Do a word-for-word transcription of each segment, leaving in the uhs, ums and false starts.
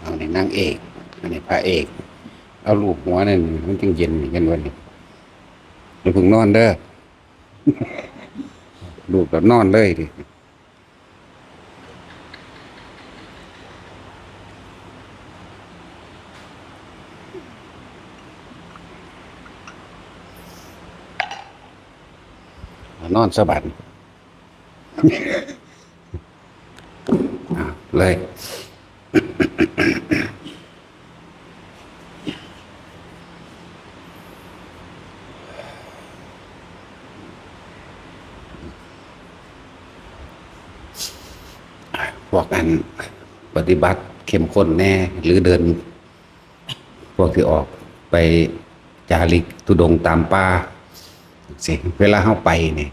เอาในนางเอก อันนี้พระเอก เอาลูบหัวนั่นมันจึงเย็นกันวันนี้อย่าเพิ่งนอนเด้อ ลูบแบบนอนเลยดิ นอนสบาย เลย พวกอันปฏิบัติเข้มข้นแน่ หรือเดิน พวกที่ออกไปจาริกธุดงค์ตามป่าสิ เวลาเฮาไปนี่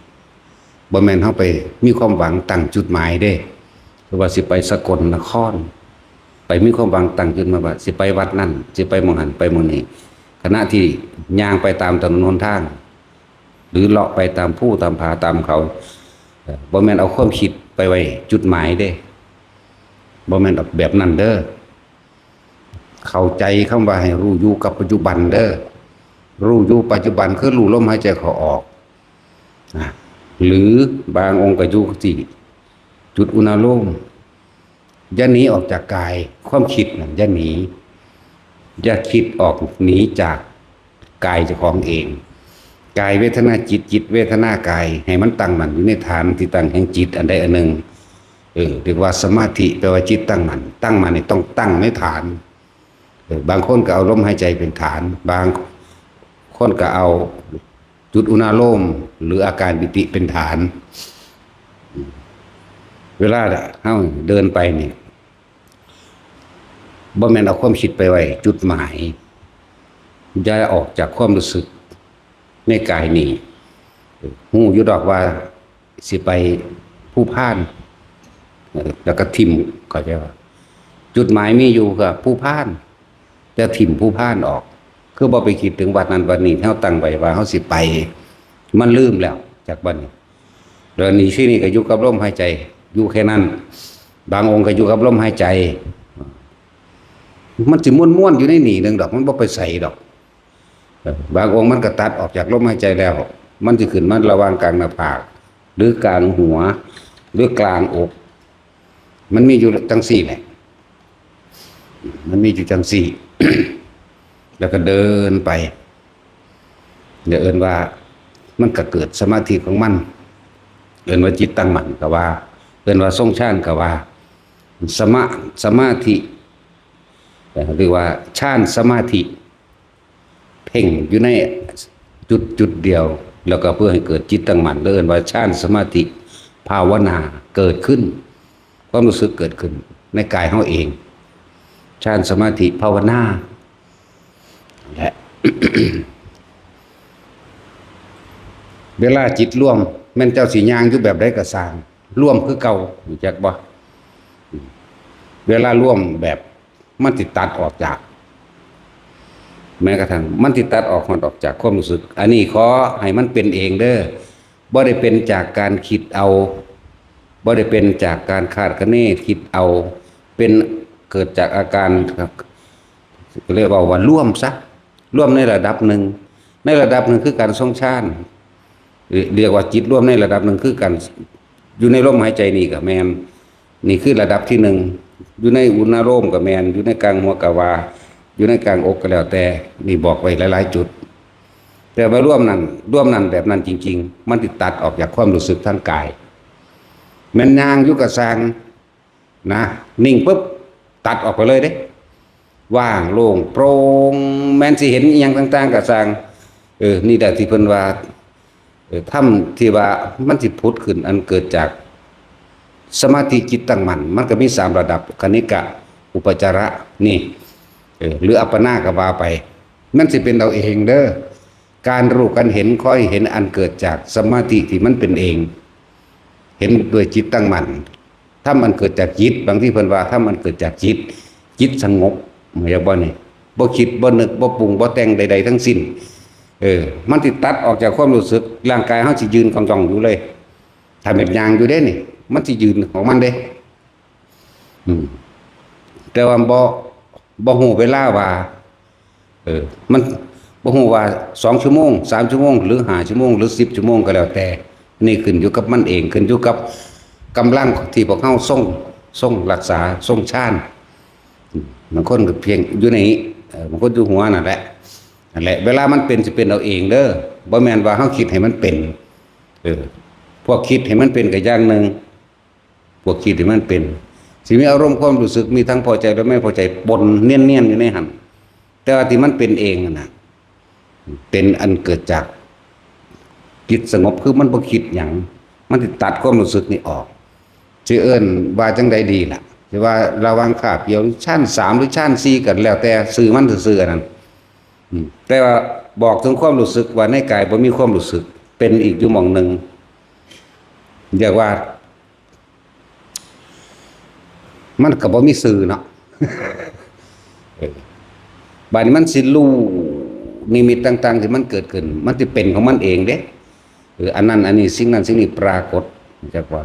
บ่แม่นเฮาไปมีความหวังตั้งจุดหมายเด้ คือว่าสิไปสกลนคร ไปมีความหวังตั้งจุดหมายว่าสิไปวัดนั่น สิไปหม่องหั้น ไปหม่องนี้ ขณะที่ย่างไปตามถนนหนทาง หรือเลาะไปตามภูตามผาตามเขา เอ่อ บ่แม่นเอาความคิดไปไว้จุดหมายเด้ บ่แม่นแบบนั้นเด้อ เข้าใจคำว่าให้รู้อยู่กับปัจจุบันเด้อ รู้อยู่ปัจจุบันคือรู้ลมหายใจเข้าออก นะ หรือบางองค์ก็อยู่ที่จุดอุณาโลม อย่าหนีออกจากกาย ความคิดนั่นอย่าหนี อย่าคิดออกหนีจากกายเจ้าของเอง กายเวทนาจิต จิตเวทนากาย ให้มันตั้งมั่นอยู่ในฐานที่ตั้งแห่งจิตอันใดอันหนึ่ง เออ เรียกว่าสมาธิ แปลว่าจิตตั้งมั่น ตั้งมั่นนี่ต้องตั้งในฐาน เออ บางคนก็เอาลมหายใจเป็นฐาน บางคนก็เอาจุดอุณาโลม หรืออาการปิติเป็นฐาน เวลาเฮาเดินไปนี่ บ่แม่นเอาความคิดไปไว้จุดหมาย อย่าออกจากความรู้สึกในกายนี้ ฮู้อยู่ดอกว่าสิไปภูพาน เอ่อ แล้วก็ถิ่ม เข้าใจว่า จุดหมายมีอยู่ก็ภูพาน แต่ถิ่มภูพานออก คือบ่ไปคิดถึงวัดนั้นวัดนี้ที่เฮาตั้งไว้ว่าเฮาสิไป มันลืมแล้วจากบัดนี้ แล้วนี่ที่นี่ก็อยู่กับลมหายใจ อยู่แค่นั้น บางองค์ก็อยู่กับลมหายใจ มันสิม่วนๆอยู่ในนี่หนึ่งดอก มันบ่ไปไสดอก เออ บางองค์มันก็ตัดออกจากลมหายใจแล้ว มันสิขึ้นมาระหว่างกลางหน้าผาก หรือกลางหัว หรือกลางอก มันมีอยู่จังซี่แหละ มันมีอยู่จังซี่ แล้วก็เดินไป เดี๋ยวเอิ้นว่ามันก็เกิดสมาธิของมัน เอิ้นว่าจิตตั้งมั่นก็ว่า เอิ้นว่าทรงฌานก็ว่า สมา- สมาธิ หรือว่าฌานสมาธิ เพ่งอยู่ในจุดจุดเดียว แล้วก็เพื่อให้เกิดจิตตั้งมั่น เอิ้นว่าฌานสมาธิภาวนาเกิดขึ้น ความรู้สึกเกิดขึ้นในกายเฮาเอง ฌานสมาธิภาวนา และ เวลาจิตรวม แม่นเจ้าสิย่างอยู่แบบใดก็ซ่าง รวมคือเก่า รู้จักบ่ เวลารวมแบบ มันสิตัดออกจาก แม้กระทั่งมันสิตัดออกฮอดออกจากความรู้สึก อันนี้ขอให้มันเป็นเองเด้อ บ่ได้เป็นจากการคิดเอา บ่ได้เป็นจากการคาดคะเนคิดเอา เป็น เกิดจากอาการ เรียกว่า ว่ารวมซะ รวมในระดับหนึ่ง ในระดับหนึ่งคือการทรงฌาน เรียกว่าจิตรวมในระดับหนึ่งคือการ อยู่ในลมหายใจนี่ก็แม่น นี่คือระดับที่หนึ่ง อยู่ในอุณาโลมก็แม่น อยู่ในกลางหัวก็ว่า อยู่ในกลางอกก็แล้วแต่ นี่บอกไว้หลายๆจุด แต่ว่ารวมนั้น รวมนั้นแบบนั้นจริงๆ มันสิตัดออกจากความรู้สึกทางกาย แม่นย่างอยู่ก็ซ่างนะ นิ่งปุ๊บ ตัดออกไปเลยเด้ ว่างโล่งโปร่ง แม่นสิเห็นอิหยังต่างๆก็ซ่าง เออ นี่แหละที่เพิ่นว่า เออ ธรรมที่ว่ามันสิผุดขึ้นอันเกิดจากสมาธิจิตตั้งมั่น มันก็มีสามระดับ คณิกะ อุปจาระ นี่ เออ หรืออัปปนาก็ว่าไป มันสิเป็นเอาเองเด้อ การรู้การเห็น ขอให้เห็นอันเกิดจากสมาธิที่มันเป็นเอง เห็นด้วยจิตตั้งมั่น ธรรมอันเกิดจากจิต บางทีเพิ่นว่าธรรมอันเกิดจากจิต จิตสงบ แม่นบ่นี่ บ่คิด บ่นึก บ่ปรุง บ่แต่งใดๆทั้งสิ้น เออ มันสิตัดออกจากความรู้สึก ร่างกายเฮาสิยืนกองๆอยู่เลย ถ้าแม่นย่างอยู่เด้นี่ มันสิยืนของมันเด้ อืม แต่ว่าบ่ บ่ฮู้เวลาว่า เออ มันบ่ฮู้ว่าสองชั่วโมง สามชั่วโมง หรือห้าชั่วโมง หรือสิบชั่วโมงก็แล้วแต่ นี่ขึ้นอยู่กับมันเอง ขึ้นอยู่กับกำลังที่พวกเฮาทรง ทรงรักษา ทรงฌาน อืม บางคนก็เพียงอยู่ในนี้ เออ บางคนอยู่หัวนั่นแหละ นั่นแหละ เวลามันเป็นสิเป็นเอาเองเด้อ บ่แม่นว่าเฮาคิดให้มันเป็น เออ พวกคิดให้มันเป็นก็อย่างหนึ่ง พวกคิดให้มันเป็น สิมีอารมณ์ความรู้สึก มีทั้งพอใจและไม่พอใจปนเนียนๆอยู่ในหั่น แต่ว่าที่มันเป็นเองนั่นน่ะ เป็นอันเกิดจากจิตสงบ คือมันบ่คิดหยัง มันสิตัดความรู้สึกนี่ออก สิเอิ้นว่าจั่งใดดีล่ะ สิว่าระหว่างคาบเดียว ฌานสามหรือฌานสี่ก็แล้วแต่ชื่อมันซื่อๆอันนั้น อืม แต่ว่าบอกถึงความรู้สึกว่าในกายบ่มีความรู้สึก เป็นอีกอยู่หม่องหนึ่ง เรียกว่า มันก็บ่มีชื่อเนาะ เออ บัดนี้มันสิรู้นิมิตต่างๆที่มันเกิดขึ้น มันสิเป็นของมันเองเด้ เออ อันนั้นอันนี้ สิ่งนั้นสิ่งนี้ปรากฏ จักว่า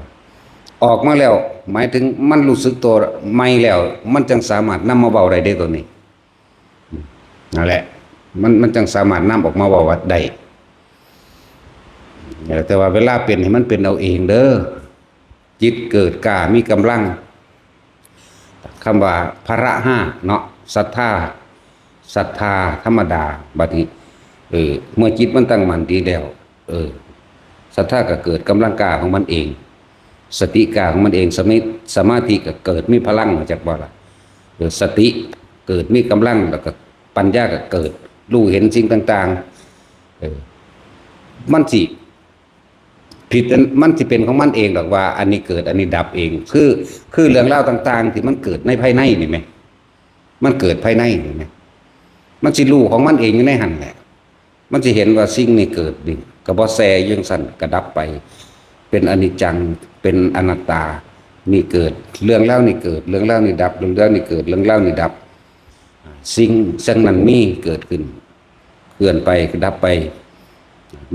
ออกมาแล้ว หมายถึงมันรู้สึกตัวใหม่แล้ว มันจั่งสามารถนำมาเว้าได้เด้ตัวนี้ นั่นแหละ มัน มันจั่งสามารถนำออกมาเว้าได้ แต่ว่าเวลาเป็นให้มันเป็นเอาเองเด้อ จิตเกิดกล้ามีกำลัง คำว่าพละห้าเนาะ ศรัทธา ศรัทธาธรรมดา บัดนี้ เออ เมื่อจิตมันตั้งมั่นดีแล้ว เออ ศรัทธาก็เกิดกำลังกล้าของมันเอง สติกล้าของมันเอง สมิ สมาธิก็เกิดมีพลัง จักบ่ล่ะ เออ สติเกิดมีกำลัง แล้วก็ปัญญาก็เกิด รู้เห็นสิ่งต่างๆ เออ มันสิผิด มันสิเป็นของมันเองดอกว่า อันนี้เกิด อันนี้ดับเอง คือ คือเรื่องราวต่างๆที่มันเกิดในภายในนี่แหม มันเกิดภายในนี่แหม มันสิรู้ของมันเองอยู่ในหั่นแหละ มันสิเห็นว่าสิ่งนี้เกิดนี่ ก็บ่แซ่อยู่จั่งซั่น ก็ดับไป เป็นอนิจจัง เป็นอนัตตา นี่เกิด เรื่องราวนี่เกิด เรื่องราวนี่ดับ เรื่องราวนี่เกิด เรื่องราวนี่ดับ สิ่ง สิ่งนั้นมีเกิดขึ้น เคลื่อนไป ดับไป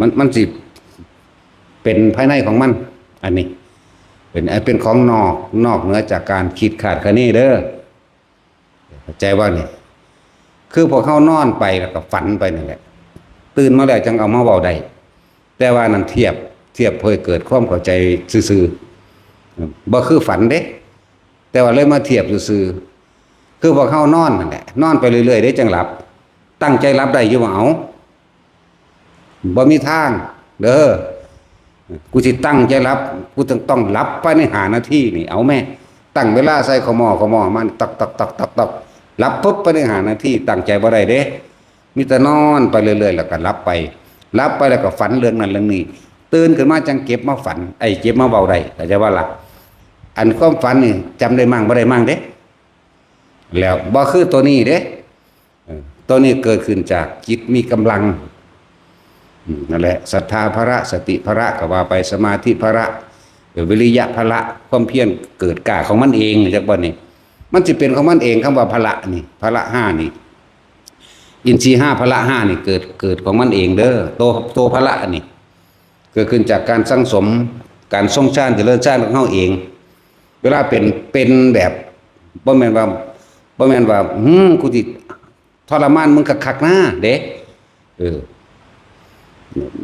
มัน มันสิเป็นภายในของมัน อันนี้ เป็น เป็นของนอก นอกเหนือจากการคิดคาดคะเนเด้อ เข้าใจบ่นี่ คือพวกเฮานอนไปแล้วก็ฝันไปนั่นแหละ ตื่นมาแล้วจั่งเอามาเว้าได้ แต่ว่านั่นเทียบ เทียบเพื่อให้เกิดความเข้าใจซื่อๆ บ่คือฝันเด้ แต่ว่าเลยมาเทียบซื่อๆ คือพวกเฮานอนนั่นแหละ นอนไปเรื่อยๆเด้จั่งหลับ ตั้งใจหลับได้อยู่บ่ เอา บ่มีทาง เด้อ กูสิตั้งใจหลับ กูต้อง ต้องหลับภายในห้านาทีนี่ เอาแม่ ตั้งเวลาใส่ขมอ ขมอมัน ตัก ตัก ตัก ตัก ตัก หลับปุ๊บภายในห้านาที ตั้งใจบ่ได้เด้ มีแต่นอนไปเรื่อยๆ แล้วก็หลับไป หลับไปแล้วก็ฝันเรื่องนั้นเรื่องนี้ ตื่นขึ้นมาจั่งเก็บมาฝัน ไอ้เก็บมาเว้าได้ เข้าใจบ่ล่ะ อันความฝันนี่จำได้มั่งบ่ได้มั่งเด้ แล้วบ่คือตัวนี้เด้ เออ ตัวนี้เกิดขึ้นจากจิตมีกำลัง อืม นั่นแหละ ศรัทธาพละ สติพละก็ว่าไป สมาธิพละ เออ วิริยะพละ ความเพียรเกิดกล้าของมันเอง จักบ่นี่ มันสิเป็นของมันเอง คำว่าพละนี่ พละห้านี่ อินทรีย์ห้าพละห้านี่เกิดเกิดของมันเองเด้อ ตัวตัวพละนี่เกิดขึ้นจากการสั่งสม การทรงฌานเจริญฌานของเฮาเอง เวลาเป็นเป็นแบบบ่แม่นว่าบ่แม่นว่าอืมกูสิทรมานมึงคักๆนะเด้ เออ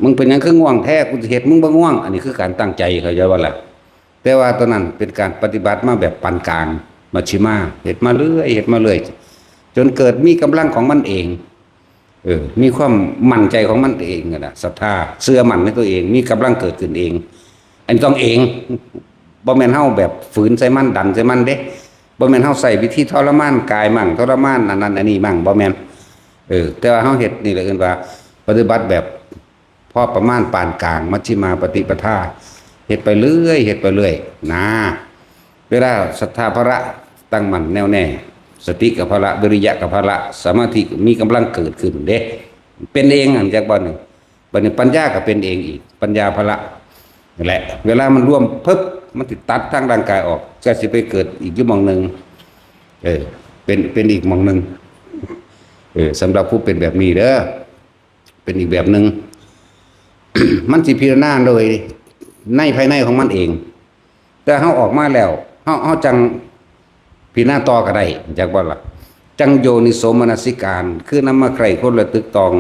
มึงเป็นหยังคือง่วงแท้ กูสิเฮ็ดมึงบ่ง่วง อันนี้คือการตั้งใจ เข้าใจบ่ล่ะ แต่ว่าตอนนั้นเป็นการปฏิบัติมาแบบปานกลาง มัชฌิมา เฮ็ดมาเรื่อย เฮ็ดมาเรื่อย จนเกิดมีกำลังของมันเอง เออ มีความมั่นใจของมันเองอะนะ ศรัทธา เชื่อมั่นในตัวเอง มีกำลังเกิดขึ้นเอง อันนี้ต้องเอง บ่แม่นเฮาแบบฝืนใส่มัน ดันใส่มันเด้ บ่แม่นเฮาใช้วิธีทรมานกายมั่ง ทรมานอันนั้นอันนี้มั่ง บ่แม่น เออ แต่ว่าเฮาเฮ็ดนี่แหละเอิ้นว่าปฏิบัติแบบพอประมาณปานกลาง มัชฌิมาปฏิปทา เฮ็ดไปเรื่อย เฮ็ดไปเรื่อย นะ เวลาศรัทธาพละตั้งมั่นแน่วแน่ สติกับพละ วิริยะกับพละ สมาธิมีกำลังเกิดขึ้นเด้ เป็นเองหั้นจักบ่นี่ บัดนี้ปัญญาก็เป็นเองอีก ปัญญาพละ นั่นแหละ เวลามันรวมปึ๊บ มันสิตัดทางร่างกายออก ก็สิไปเกิดอีกอยู่หม่องหนึ่ง เออ เป็น เป็นอีกหม่องหนึ่ง เออ สำหรับผู้เป็นแบบนี้เด้อ เป็นอีกแบบหนึ่ง มันสิพิจารณาโดยในภายในของมันเอง แต่เฮาออกมาแล้ว เฮา เฮาจั่งพิจารณาต่อก็ได้ จักบ่ล่ะ จั่งโยนิโสมนสิการ คือนำมาใคร่ครวญและตึกตอง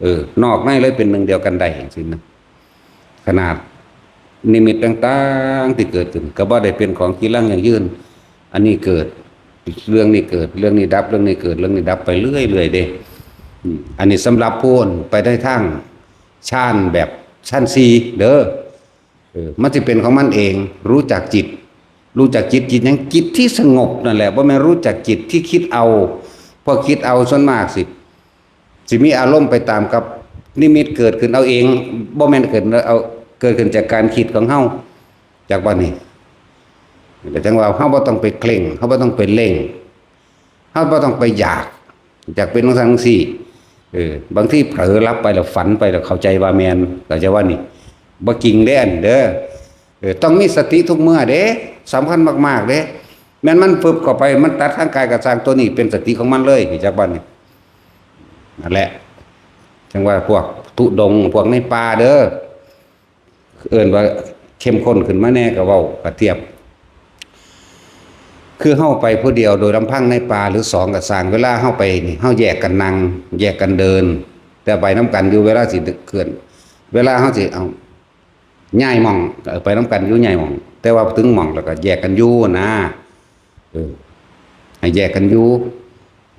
เออ นอกในเลยเป็นหนึ่งเดียวกันได้จั่งซี้นะ ขนาดนิมิตต่างๆที่เกิดขึ้น ก็บ่ได้เป็นของจีรังยั่งยืน อันนี้เกิด เรื่องนี้เกิด เรื่องนี้ดับ เรื่องนี้เกิด เรื่องนี้ดับไปเรื่อยๆเด้ อืม อันนี้สำหรับผู้ไปในทางฌานแบบฌานสี่เด้อ เออ มันสิเป็นของมันเอง รู้จักจิต รู้จักจิต จิตหยัง จิตที่สงบนั่นแหละ บ่แม่นรู้จักจิตที่คิดเอา พอคิดเอาส่วนมากสิ สิมีอารมณ์ไปตามกับนิมิตเกิดขึ้นเอาเอง บ่แม่นเกิดเอา เกิดขึ้นจากการคิดของเฮา จักบ่นี่ ก็จั่งว่าเฮาบ่ต้องไปเคร่ง เฮาบ่ต้องไปเร่ง เฮาบ่ต้องไปอยาก อยากเป็นจั่งซั้นจั่งซี้ เออ บางทีเผลอหลับไปแล้วฝันไปแล้วเข้าใจว่าแม่น เข้าใจว่านี่ บ่จริงเด้อันเด้อ เออ ต้องมีสติทุกเมื่อเด้ สำคัญมากๆเด้ แม่นมันฟึบเข้าไป มันตัดทางกายก็ซ่าง ตัวนี้เป็นสติของมันเลย จักบ่นี่ นั่นแหละ จั่งว่าพวกธุดงค์ พวกในป่าเด้อ เอิ้นว่าเข้มข้นขึ้นมาแน่ก็เว้าก็เทียบ คือเฮาไปผู้เดียวโดยลำพังในป่าหรือสองก็ซ่าง เวลาเฮาไปนี่ เฮาแยกกันนั่ง แยกกันเดิน แต่ไปนำกันอยู่ เวลาสิเคลื่อน เวลาเฮาสิเอา ย้ายหม่อง เออ ไปนำกันอยู่ย้ายหม่อง แต่ว่าถึงหม่องแล้วก็แยกกันอยู่นะ เออ ให้แยกกันอยู่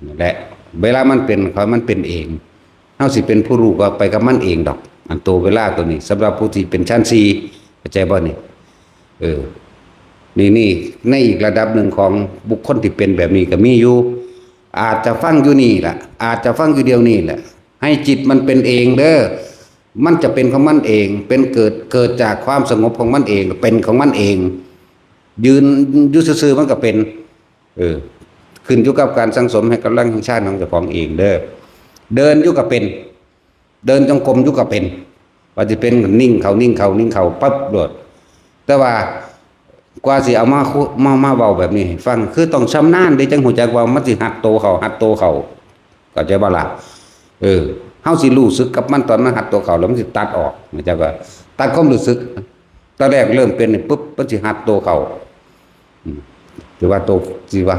นั่นแหละ เวลามันเป็น ของมันเป็นเอง เฮาสิเป็นผู้รู้ก็ไปกับมันเองดอก อันตัวเวลาตัวนี้ สำหรับผู้ที่เป็นฌานสี่ เข้าใจบ่นี่ เออ นี่ นี่ ในอีกระดับหนึ่งของบุคคลที่เป็นแบบนี้ก็มีอยู่ อาจจะฟังอยู่นี่แหละ อาจจะฟังอยู่เดี๋ยวนี้แหละ ให้จิตมันเป็นเองเด้อ มันจะเป็นของมันเอง เป็นเกิด เกิดจากความสงบของมันเอง เป็นของมันเอง ยืนอยู่ซื่อๆมันก็เป็น เออ ขึ้นอยู่กับการสั่งสมให้กำลังแห่งฌานของเจ้าของเองเด้อ เดินอยู่ก็เป็น เดินจงกรมอยู่ก็เป็น ว่าสิเป็นนิ่งเข้า นิ่งเข้า นิ่งเข้า ปั๊บโลด แต่ว่ากว่าสิเอามาคุ มา มาเว้าแบบนี้ให้ฟัง คือต้องชำนาญเด้ จั่งฮู้จักว่ามันสิหัดโตเข้า หัดโตเข้า เข้าใจบ่ล่ะ เออ เฮาสิรู้สึกกับมันตอนมันหัดโตเข้า แล้วมันสิตัดออก เข้าใจบ่ ตัดความรู้สึก ตอนแรกเริ่มเป็นนี่ปุ๊บ มันสิหัดโตเข้า อืม ถือว่าโต สิว่า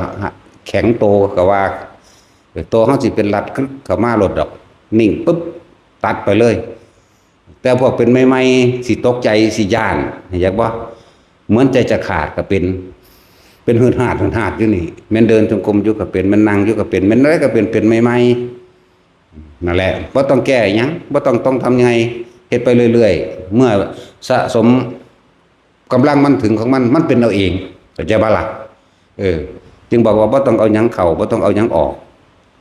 แข็งโตก็ว่า เออ โตเฮาสิเป็นรัดกึกเข้ามาโลดดอก นิ่งปุ๊บ ตัดไปเลย แต่พวกเป็นใหม่ๆ สิตกใจ สิย้าน เข้าใจบ่ เหมือนใจจะขาดก็เป็น เป็นหืดหาด หืดหาดอยู่นี่ แม่นเดินจงกรมอยู่ก็เป็น แม่นนั่งอยู่ก็เป็น แม่นอะไรก็เป็น เป็นใหม่ๆ นั่นแหละ บ่ต้องแก้หยัง บ่ต้อง ต้องทำยังไง เฮ็ดไปเรื่อยๆ เมื่อสะสมกำลังมันถึงของมัน มันเป็นเอาเอง เข้าใจบ่ล่ะ เออ จึงบอกว่าบ่ต้องเอาหยังเข้า บ่ต้องเอาหยังออก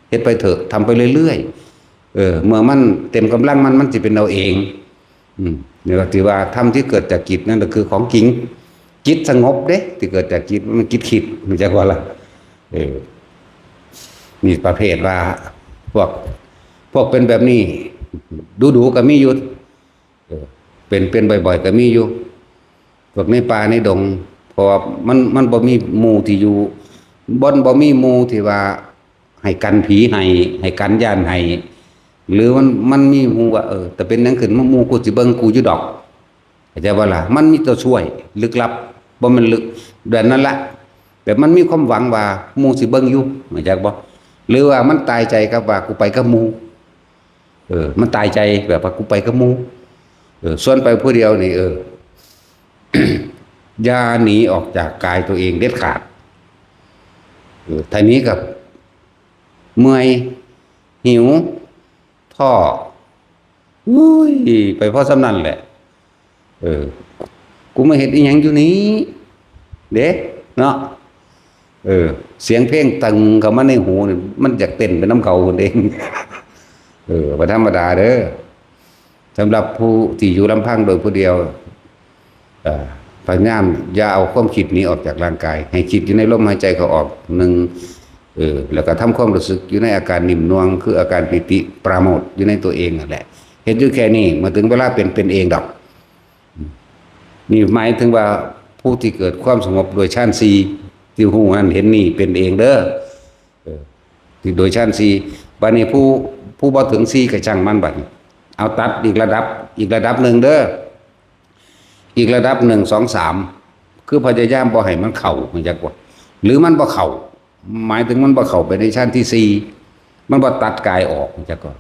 เฮ็ดไปเถอะ ทำไปเรื่อยๆ เออ เมื่อมันเต็มกำลังมัน มันสิเป็นเอาเอง อืม นี่ก็ถือว่าธรรมที่เกิดจากจิตนั่นก็คือของจริง จิตสงบเด้ ที่เกิดจากจิต มันจิตคิด เข้าใจบ่ล่ะ เออ นี่ประเภทว่า พวก พวกเป็นแบบนี้ ดูๆก็มีอยู่ เออ เป็น เป็นบ่อยๆก็มีอยู่ พวกในป่าในดง เพราะว่ามัน มันบ่มีหมู่ที่อยู่ บ่อน บ่มีหมู่ที่ว่า ให้กันผีให้ ให้กันย้านให้ หรือมัน มันมีฮู้ว่า เออ แต่เป็นหยังขึ้นมาหมู่กูสิเบิ่งกูอยู่ดอก เข้าใจบ่ล่ะ มันมีตัวช่วยลึกลับ บ่แม่นลึก แบบนั้นละ แบบมันมีความหวังว่าหมู่สิเบิ่งอยู่ เข้าใจบ่ หรือว่ามันตายใจกับว่ากูไปกับหมู่ เออ มันตายใจแบบว่ากูไปกับหมู่ เออ ส่วนไปผู้เดียวนี่ เออ อย่าหนีออกจากกายตัวเองเด็ดขาด เออ ถ้าหนีกับเมื่อย หิว ท้อ อุ้ย ไปพอส่ำนั้นแหละ เออ กูมาเฮ็ดอีหยังอยู่นี่ เด้ เนาะ เออ เสียงเพลงตึงเข้ามาในหูนี่ มันอยากเต้นไปนำเขาพุ้นเด้ เออ บ่ธรรมดาเด้อ สำหรับผู้ที่อยู่ลำพังโดยผู้เดียว เอ่อ พยายามอย่าเอาความคิดหนีออกจากร่างกาย ให้คิดอยู่ในลมหายใจเข้าออก หนึ่ง เออ แล้วก็ทำความรู้สึกอยู่ในอาการนิ่มนวล คืออาการปีติปราโมทย์อยู่ในตัวเองนั่นแหละ เฮ็ดอยู่แค่นี้ เมื่อถึงเวลาเป็น เป็นเองดอก นี่หมายถึงว่าผู้ที่เกิดความสงบโดยฌานสี่ ที่ฮู้หั้นเห็นนี่เป็นเองเด้อ เออ ที่โดยฌานสี่ บัดนี้ผู้ ผู้บ่ถึงสี่ก็ช่างมันบัดนี้ เอาตัดอีกระดับ อีกระดับหนึ่งเด้อ อีกระดับหนึ่ง สอง สาม คือพยายามบ่ให้มันเข้า เข้าใจบ่ หรือมันบ่เข้า หมายถึงมันบ่เข้าไปในฌานที่สี่ มันบ่ตัดกายออก เข้าใจบ่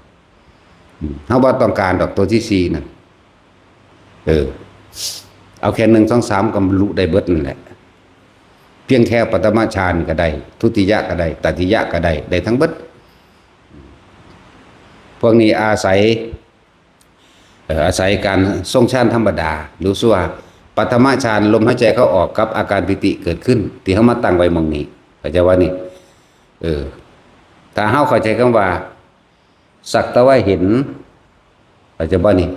อืม เฮาบ่ต้องการดอกตัวที่สี่นั่น เออ เอาแค่หนึ่ง สอง สาม ก็บรรลุได้เบิดนั่นแหละ เพียงแค่ปฐมฌานก็ได้ ทุติยะก็ได้ ตติยะก็ได้ ได้ทั้งเบิด พวกนี้อาศัย เอ่อ อาศัยการทรงฌานธรรมดา รู้สึกว่าปฐมฌานลมหายใจเข้าออกกับอาการปีติเกิดขึ้น ที่เฮามาตั้งไว้หม่องนี้ เข้าใจบ่นี่ เออ ถ้าเฮาเข้าใจคำว่า สักแต่ว่าเห็น เข้าใจบ่นี่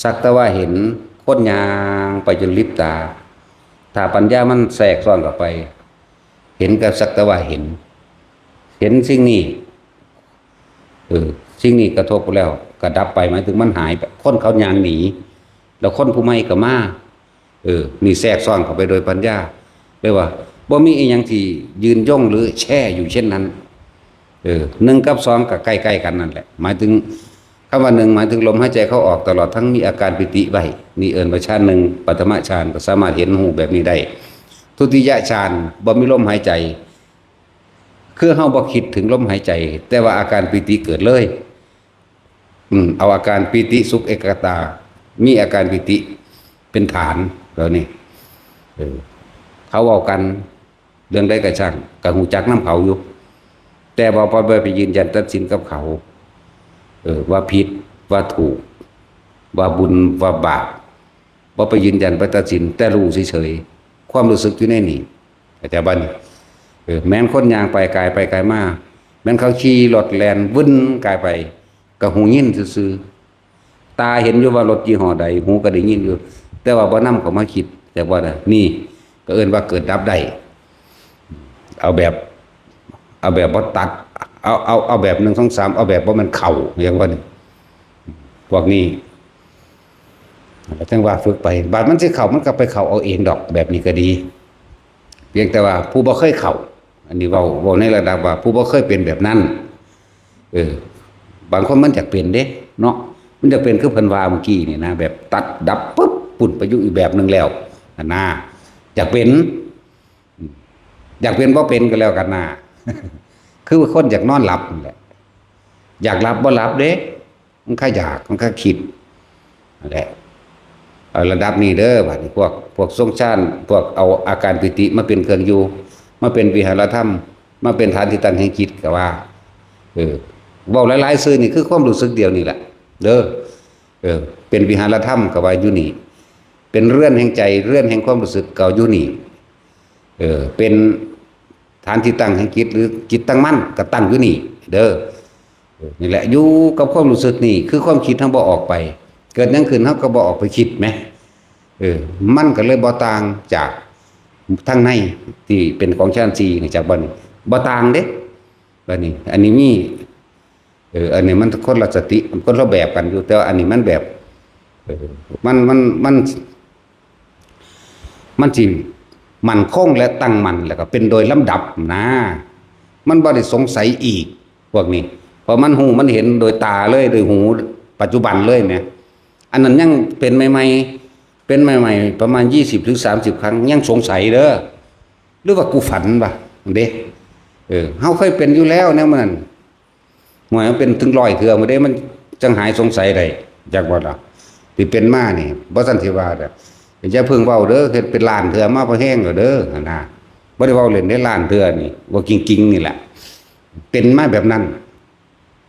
สักแต่ว่าเห็น คนย่างไปจนหลับตา ถ้าปัญญามันแทรกซ้อนเข้าไป เห็นก็สักแต่ว่าเห็น เห็นสิ่งนี้ เออ สิ่งนี้กระทบแล้วก็ดับไป หมายถึงมันหายไป คนเขาย่างหนี แล้วคนผู้ใหม่ก็มา เออ นี่แทรกซ้อนเข้าไปโดยปัญญา เรียกว่าบ่มีอีหยังที่ยืนยงหรือแช่อยู่เช่นนั้น เออ หนึ่งกับสองก็ใกล้ๆกันนั่นแหละ หมายถึง คำว่าหนึ่ง หมายถึงลมหายใจเข้าออก ตลอดทั้งมีอาการปีติไว้ นี่เอิ้นว่าฌานหนึ่ง ปฐมฌาน ก็สามารถเห็นฮู้แบบนี้ได้ ทุติยฌาน บ่มีลมหายใจ คือเฮาบ่คิดถึงลมหายใจ แต่ว่าอาการปีติเกิดเลย อืม เอาอาการปีติสุขเอกคตา มีอาการปีติเป็นฐาน แล้วนี่ เออ เขาเว้ากัน เรื่องใดก็ช่าง ก็ฮู้จักนำเขาอยู่ แต่ว่าบ่ไปยืนยันตัดสินกับเขา เออ ว่าผิด ว่าถูก ว่าบุญ ว่าบาป บ่ไปยืนยันไปตัดสิน แต่รู้เฉยๆ ความรู้สึกอยู่ในนี่ เข้าใจบ่นี่ เออ แม่นคนย่างไปกายไปกายมา แม่นเขาขี่รถแล่นวื่นกายไป ก็ฮู้ยินซื่อๆ ตาเห็นอยู่ว่ารถยี่ห้อใด หูก็ได้ยินอยู่ แต่ว่าบ่นำเข้ามาคิด แต่ว่าน่ะ นี่ก็เอิ้นว่าเกิดดับได้ เอาแบบ เอาแบบบ่ตัด เอา เอา เอาแบบหนึ่ง สอง สาม เอาแบบบ่แม่นเข้า อย่างว่านี่ พวกนี้ จั่งว่าฝึกไป บาดมันสิเข้า มันก็ไปเข้าเอาเองดอก แบบนี้ก็ดี เพียงแต่ว่าผู้บ่เคยเข้า อันนี้เว้า เว้าในระดับว่าผู้บ่เคยเป็นแบบนั้น เออ บางคนมันอยากเป็นเด้ เนาะ มันอยากเป็นคือเพิ่นว่าเมื่อกี้นี่นะ แบบตัดดับปุ๊บ ปุ้นไปอยู่อีกแบบหนึ่งแล้ว หั่นนะ อยากเป็น อืม อยากเป็นบ่เป็นก็แล้วกันนะ คือคนอยากนอนหลับนั่นแหละ อยากหลับบ่หลับเด้ มันก็อยาก มันก็คิด นั่นแหละ เอาระดับนี้เด้อ บัดนี้พวก พวกทรงฌาน พวกเอาอาการปีติมาเป็นเครื่องอยู่ มาเป็นวิหารธรรม มาเป็นฐานที่ตั้งแห่งจิตก็ว่า เออ เว้าหลายๆ ซื่อนี่คือความรู้สึกเดียวนี่แหละ เด้อ เออ เป็นวิหารธรรมก็ว่าอยู่นี่ เป็นเรือนแห่งใจ เรือนแห่งความรู้สึกก็อยู่นี่ เออ เป็นฐานที่ตั้งแห่งจิต หรือจิตตั้งมั่นก็ตั้งอยู่นี่ เด้อ เออ นี่แหละ อยู่กับความรู้สึกนี่ คือความคิดเฮาบ่ออกไป เกิดหยังขึ้นเฮาก็บ่ออกไปคิดแหม เออ มันก็เลยบ่ต่างจากทางในที่เป็นของฌานสี่ นี่ จากบ่นี่ บ่ต่างเด้ บัดนี้ อันนี้มี เออ อันนี้มันคนละสติ คนละแบบกันอยู่ แต่ว่าอันนี้มันแบบ เออ มัน มัน มัน มันสิมั่นคงและตั้งมั่น แล้วก็เป็นโดยลำดับนะ มันบ่ได้สงสัยอีก พวกนี้ เพราะมันฮู้มันเห็นโดยตาเลย โดยหูปัจจุบันเลยแหม อันนั้นยังเป็นใหม่ๆ เป็นใหม่ๆ ประมาณยี่สิบถึงสามสิบครั้ง ยังสงสัยเด้อ หรือว่ากูฝันวะ เด้ เออ เฮาเคยเป็นอยู่แล้วแนวมัน หวยมันเป็นถึงร้อยเทื่อมาเด้ มันจั่งหายสงสัยได้ จักบ่ล่ะ ที่เป็นมานี่ บ่ซั่นสิว่าเด้อ อย่าเพิ่งเว้าเด้อ เฮ็ดเป็นล้านเทื่อมาพอแฮงแล้วเด้อ หั่นนะ บ่ได้เว้าเล่นเด้ ล้านเทื่อนี่ เว้าจริงๆ นี่แหละ เป็นมาแบบนั้น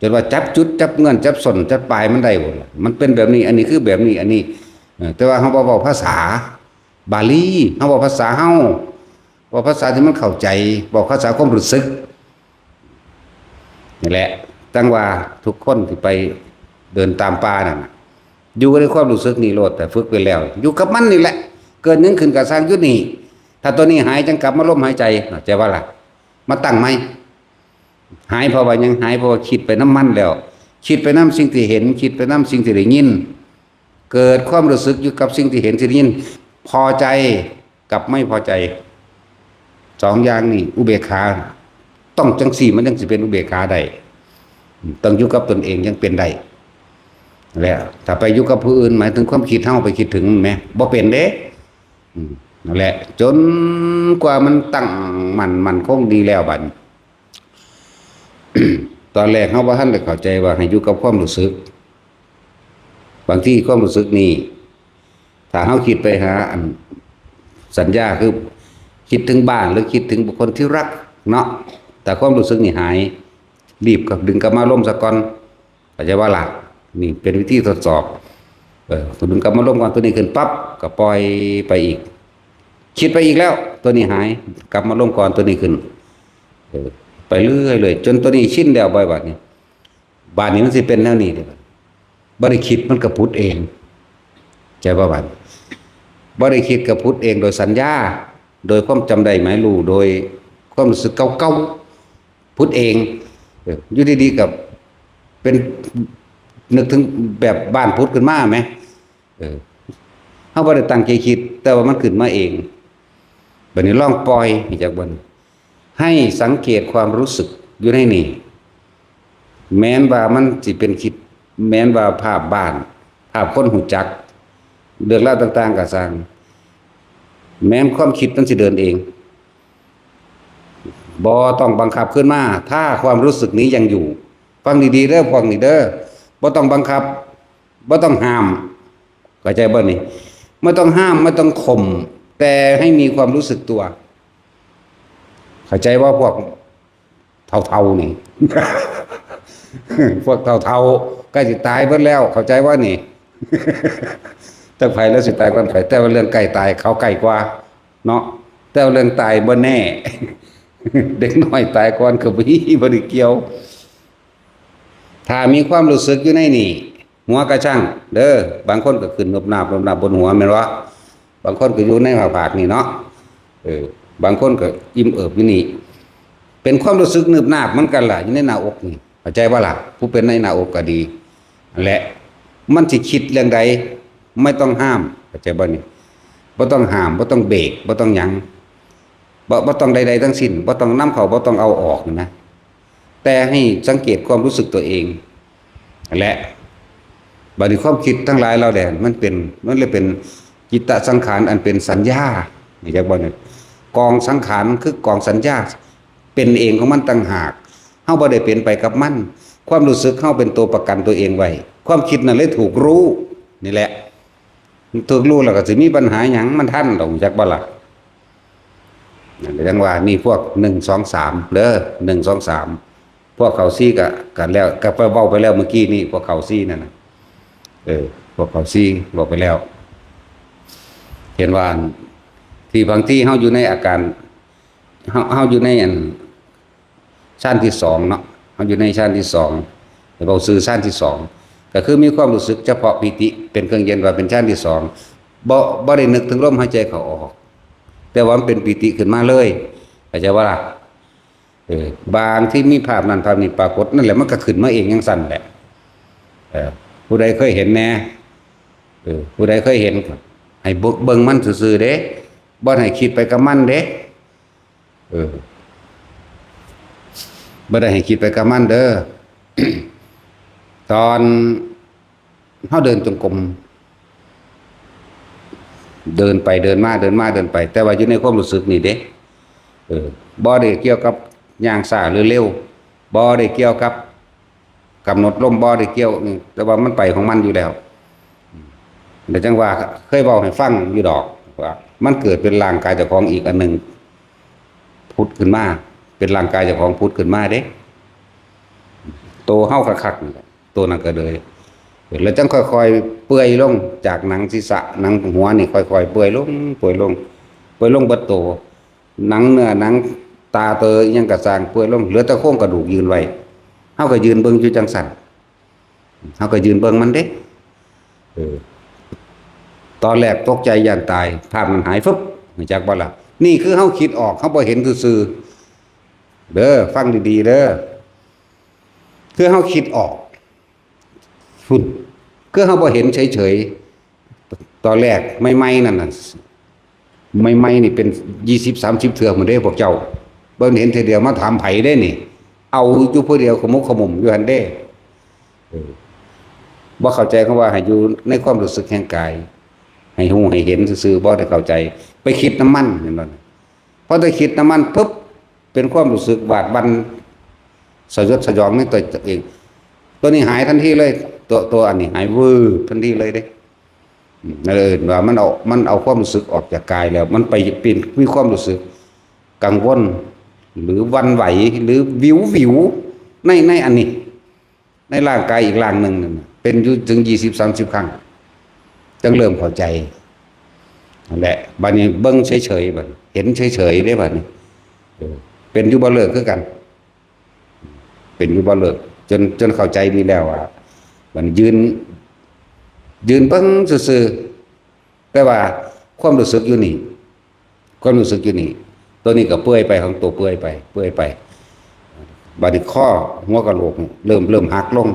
จนว่าจับจุด จับเงื่อน จับส้น จับปลายมันได้หมดล่ะ มันเป็นแบบนี้ อันนี้คือแบบนี้ อันนี้ เออ แต่ว่าเฮาบ่เว้าภาษาบาลี เฮาเว้าภาษาเฮา เว้าภาษาที่มันเข้าใจ เว้าภาษาความรู้สึก นี่แหละ จั่งว่าทุกคนที่ไปเดินตามป่านั่นน่ะ อยู่ในความรู้สึกนี่โลด แต่ฝึกไปแล้ว อยู่กับมันนี่แหละ เกิดหยังขึ้นก็ซ่างอยู่นี่ ถ้าตัวนี้หายจั่งกลับมาลมหายใจ เข้าใจบ่ล่ะ มาตั้งใหม่ หายเพราะว่าหยัง หายเพราะว่าคิดไปนำมันแล้ว คิดไปนำสิ่งที่เห็น คิดไปนำสิ่งที่ได้ยิน เกิดความรู้สึกอยู่กับสิ่งที่เห็นที่ได้ยิน พอใจกับไม่พอใจ สองอย่างนี่ อุเบกขา ต้องจั่งซี้มันจั่งสิเป็นอุเบกขาได้ ต้องอยู่กับตนเองยังเป็นได้ แล้วถ้าไปอยู่กับผู้อื่น หมายถึงความคิดเฮาไปคิดถึงแหม บ่เป็นเด้ อืม นั่นแหละ จนกว่ามันตั้งมั่นมั่นคงดีแล้วบัดนี้ ตอนแรกเฮาบ่ทันได้เข้าใจว่าให้อยู่กับความรู้สึก บางทีความรู้สึกนี่ ถ้าเฮาคิดไปหาอันสัญญา คือคิดถึงบ้านหรือคิดถึงบุคคลที่รักเนาะ แต่ความรู้สึกนี่หาย รีบก็ดึงกลับมาลมซะก่อน เข้าใจบ่ล่ะ นี่เป็นวิธีทดสอบ เออ ดึงกลับมาลมก่อน ตัวนี้ขึ้นปั๊บ ก็ปล่อยไปอีก คิดไปอีกแล้ว ตัวนี้หาย กลับมาลมก่อน ตัวนี้ขึ้น เออ ไปเรื่อยๆ จนตัวนี้ชินแล้ว บ่อยบัดนี้ บาดนี้มันสิเป็นแนวนี้เด้ บ่ได้คิดมันก็ผุดเอง ใจบ่บาด บ่ได้คิดก็ผุดเองโดยสัญญา โดยความจำได้หมายรู้ โดยความรู้สึกเก่าๆ ผุดเอง เออ อยู่ดีๆ ก็เป็น นึกถึงแบบบ้านผุดขึ้นมาแหม เออ เฮาบ่ได้ตั้งใจคิด แต่ว่ามันขึ้นมาเอง บัดนี้ลองปล่อย จักบ่ ให้สังเกตความรู้สึกอยู่ในนี่ แม้นว่ามันสิเป็นคิด แม้นว่าภาพบ้าน ภาพคนฮู้จัก เรื่องราวต่างๆ ก็ซ่าง แม้นความคิดมันสิเดินเอง บ่ต้องบังคับขึ้นมา ถ้าความรู้สึกนี้ยังอยู่ ฟังดีๆ เด้อ พวกนี้เด้อ บ่ต้องบังคับ บ่ต้องห้าม เข้าใจบ่นี่ ไม่ต้องห้าม ไม่ต้องข่ม แต่ให้มีความรู้สึกตัว เข้าใจว่าพวกเฒ่าๆ นี่ พวกเฒ่าๆ ใกล้สิตายเบิดแล้ว เข้าใจว่านี่ จักไผแล้วสิตายก่อนไผ แต่ว่าเรื่องใกล้ตายเขาใกล้กว่า เนาะ แต่ว่าเรื่องตายบ่แน่ เด็กน้อยตายก่อนก็บ่มี บ่ได้เกี่ยว ถ้ามีความรู้สึกอยู่ในนี่ หัวกะชั่งเด้อ บางคนก็ขึ้นนบนาบนบนาบบนหัวแม่นบ่ บางคนก็อยู่ในหน้าผากนี่เนาะ เออ บางคนก็อิ่มเอิบอยู่นี่ เป็นความรู้สึกนึบนาบเหมือนกันล่ะ อยู่ในหน้าอกนี่ เข้าใจบ่ล่ะ ผู้เป็นในหน้าอกก็ดี นั่นแหละ มันสิคิดเรื่องใด ไม่ต้องห้าม เข้าใจบ่นี่ บ่ต้องห้าม บ่ต้องเบรก บ่ต้องหยัง บ่ บ่ต้องใดๆ ทั้งสิ้น บ่ต้องนำเข้า บ่ต้องเอาออกนะ แต่ให้สังเกตความรู้สึกตัวเอง และบัดนี้ความคิดทั้งหลายเหล่าแหล่มันเป็น มันเลยเป็นจิตตสังขารอันเป็นสัญญา นี่จักบ่เนี่ย กองสังขารคือกองสัญญา เป็นเองของมันต่างหาก เฮาบ่ได้เป็นไปกับมัน ความรู้สึกเฮาเป็นตัวประกันตัวเองไว้ ความคิดนั่นเลยถูกรู้ นี่แหละ ถูกรู้แล้วก็สิมีปัญหาหยัง มันทันดอก จักบ่ล่ะ นั่นก็ยังว่านี่พวกหนึ่ง สอง สาม เด้อ หนึ่ง สอง สาม พวกเขาสี่ก็ ก็แล้ว ก็ไปเว้าไปแล้วเมื่อกี้นี่ พวกเขาสี่นั่นน่ะ เออ พวกเขาสี่เว้าไปแล้ว เห็นว่า ที่บางทีเฮาอยู่ในอาการ เฮา เฮาอยู่ในอัน ฌานที่สองเนาะ เฮาอยู่ในฌานที่สอง เว้าซื่อฌานที่สอง ก็คือมีความรู้สึกเฉพาะปีติเป็นเครื่องเย็นว่าเป็นฌานที่สอง บ่ บ่ได้นึกถึงลมหายใจเข้าออก แต่ว่ามันเป็นปีติขึ้นมาเลย เข้าใจบ่ล่ะ เออ บางที่มีภาพนั้นภาพนี้ปรากฏ นั่นแหละมันก็ขึ้นมาเองจั่งซั่นแหละ เออ ผู้ใดเคยเห็นแน่ เออ ผู้ใดเคยเห็นก็ให้เบิ่ง เบิ่งมันซื่อๆ เด้ บ่ให้คิดไปกับมันเด้ เออ บ่ได้ให้คิดไปกับมันเด้อ ตอนเฮาเดินจงกรม เดินไปเดินมา เดินมาเดินไป แต่ว่าอยู่ในความรู้สึกนี่เด้ เออ บ่ได้เกี่ยวกับย่างช้าหรือเร็ว บ่ได้เกี่ยวกับกำหนดลม บ่ได้เกี่ยว แต่ว่ามันไปของมันอยู่แล้ว แล้วจั่งว่าเคยเว้าให้ฟังอยู่ดอก ว่ามันเกิดเป็นร่างกายเจ้าของอีกอันหนึ่ง ผุดขึ้นมา เป็นร่างกายเจ้าของผุดขึ้นมาเด้ โตเฮาคักๆนี่แหละ โตนั้นก็เลย แล้วจั่งค่อยๆเปื่อยลง จากหนังศีรษะ หนังหัวนี่ค่อยๆเปื่อยลง เปื่อยลง เปื่อยลงเบิดโต หนังเนื้อหนังตาเตออิหยังก็ซ่างเปื่อยลง เหลือแต่โครงกระดูกยืนไว้ เฮาก็ยืนเบิ่งอยู่จั่งซั่น เฮาก็ยืนเบิ่งมันเด้ เออ ตอนแรกตกใจย่านตาย ภาพมันหายฟึบ รู้จักบ่ล่ะ นี่คือเฮาคิดออก เฮาบ่เห็นซื่อๆ เด้อ ฟังดีๆ เด้อ คือเฮาคิดออก พุ่น คือเฮาบ่เห็นเฉยๆ ตอนแรกใหม่ๆนั่นน่ะ ใหม่ๆนี่เป็นยี่สิบ สามสิบเทื่อพุ้นเด้พวกเจ้า บ่เห็นเทื่อเดียวมาถามไผเด้นี่ เอาอยู่ผู้เดียวขมุกขมุมอยู่หั่นเด้ เออ บ่เข้าใจคำว่าให้อยู่ในความรู้สึกแห่งกาย ให้ฮู้ให้เห็นซื่อๆ บ่ได้เข้าใจ ไปคิดนำมัน เห็นบ่ พอได้คิดนำมันปุ๊บ เป็นความรู้สึกหวาดหวั่น สยดสยองในตัวเอง ตัวนี้หายทันทีเลย ตัว ตัวอันนี้หายวืบทันทีเลยเด้ อืม นั่นเอิ้นว่ามันเอา มันเอาความรู้สึกออกจากกายแล้ว มันไปเปลี่ยน มีความรู้สึกกังวล หรือหวั่นไหว หรือวิววิว ใน ในอันนี้ ในร่างกายอีกร่างหนึ่งนั่นน่ะ เป็นอยู่ถึงยี่สิบ สามสิบครั้ง จั่งเริ่มเข้าใจ นั่นแหละ บัดนี้เบิ่งเฉยๆ บัดนี้ เห็นเฉยๆ เด้บัดนี้ เออ เป็นอยู่บ่เลิกคือกัน เป็นอยู่บ่เลิก จน จนเข้าใจดีแล้วว่า มันยืน ยืนเบิ่งซื่อๆ แต่ว่าความรู้สึกอยู่นี่ ความรู้สึกอยู่นี่ ตัวนี้ก็เปื่อยไป ของตัวเปื่อยไป เปื่อยไป บัดนี้ข้อหัวกะโหลกนี่เริ่ม เริ่มหักลง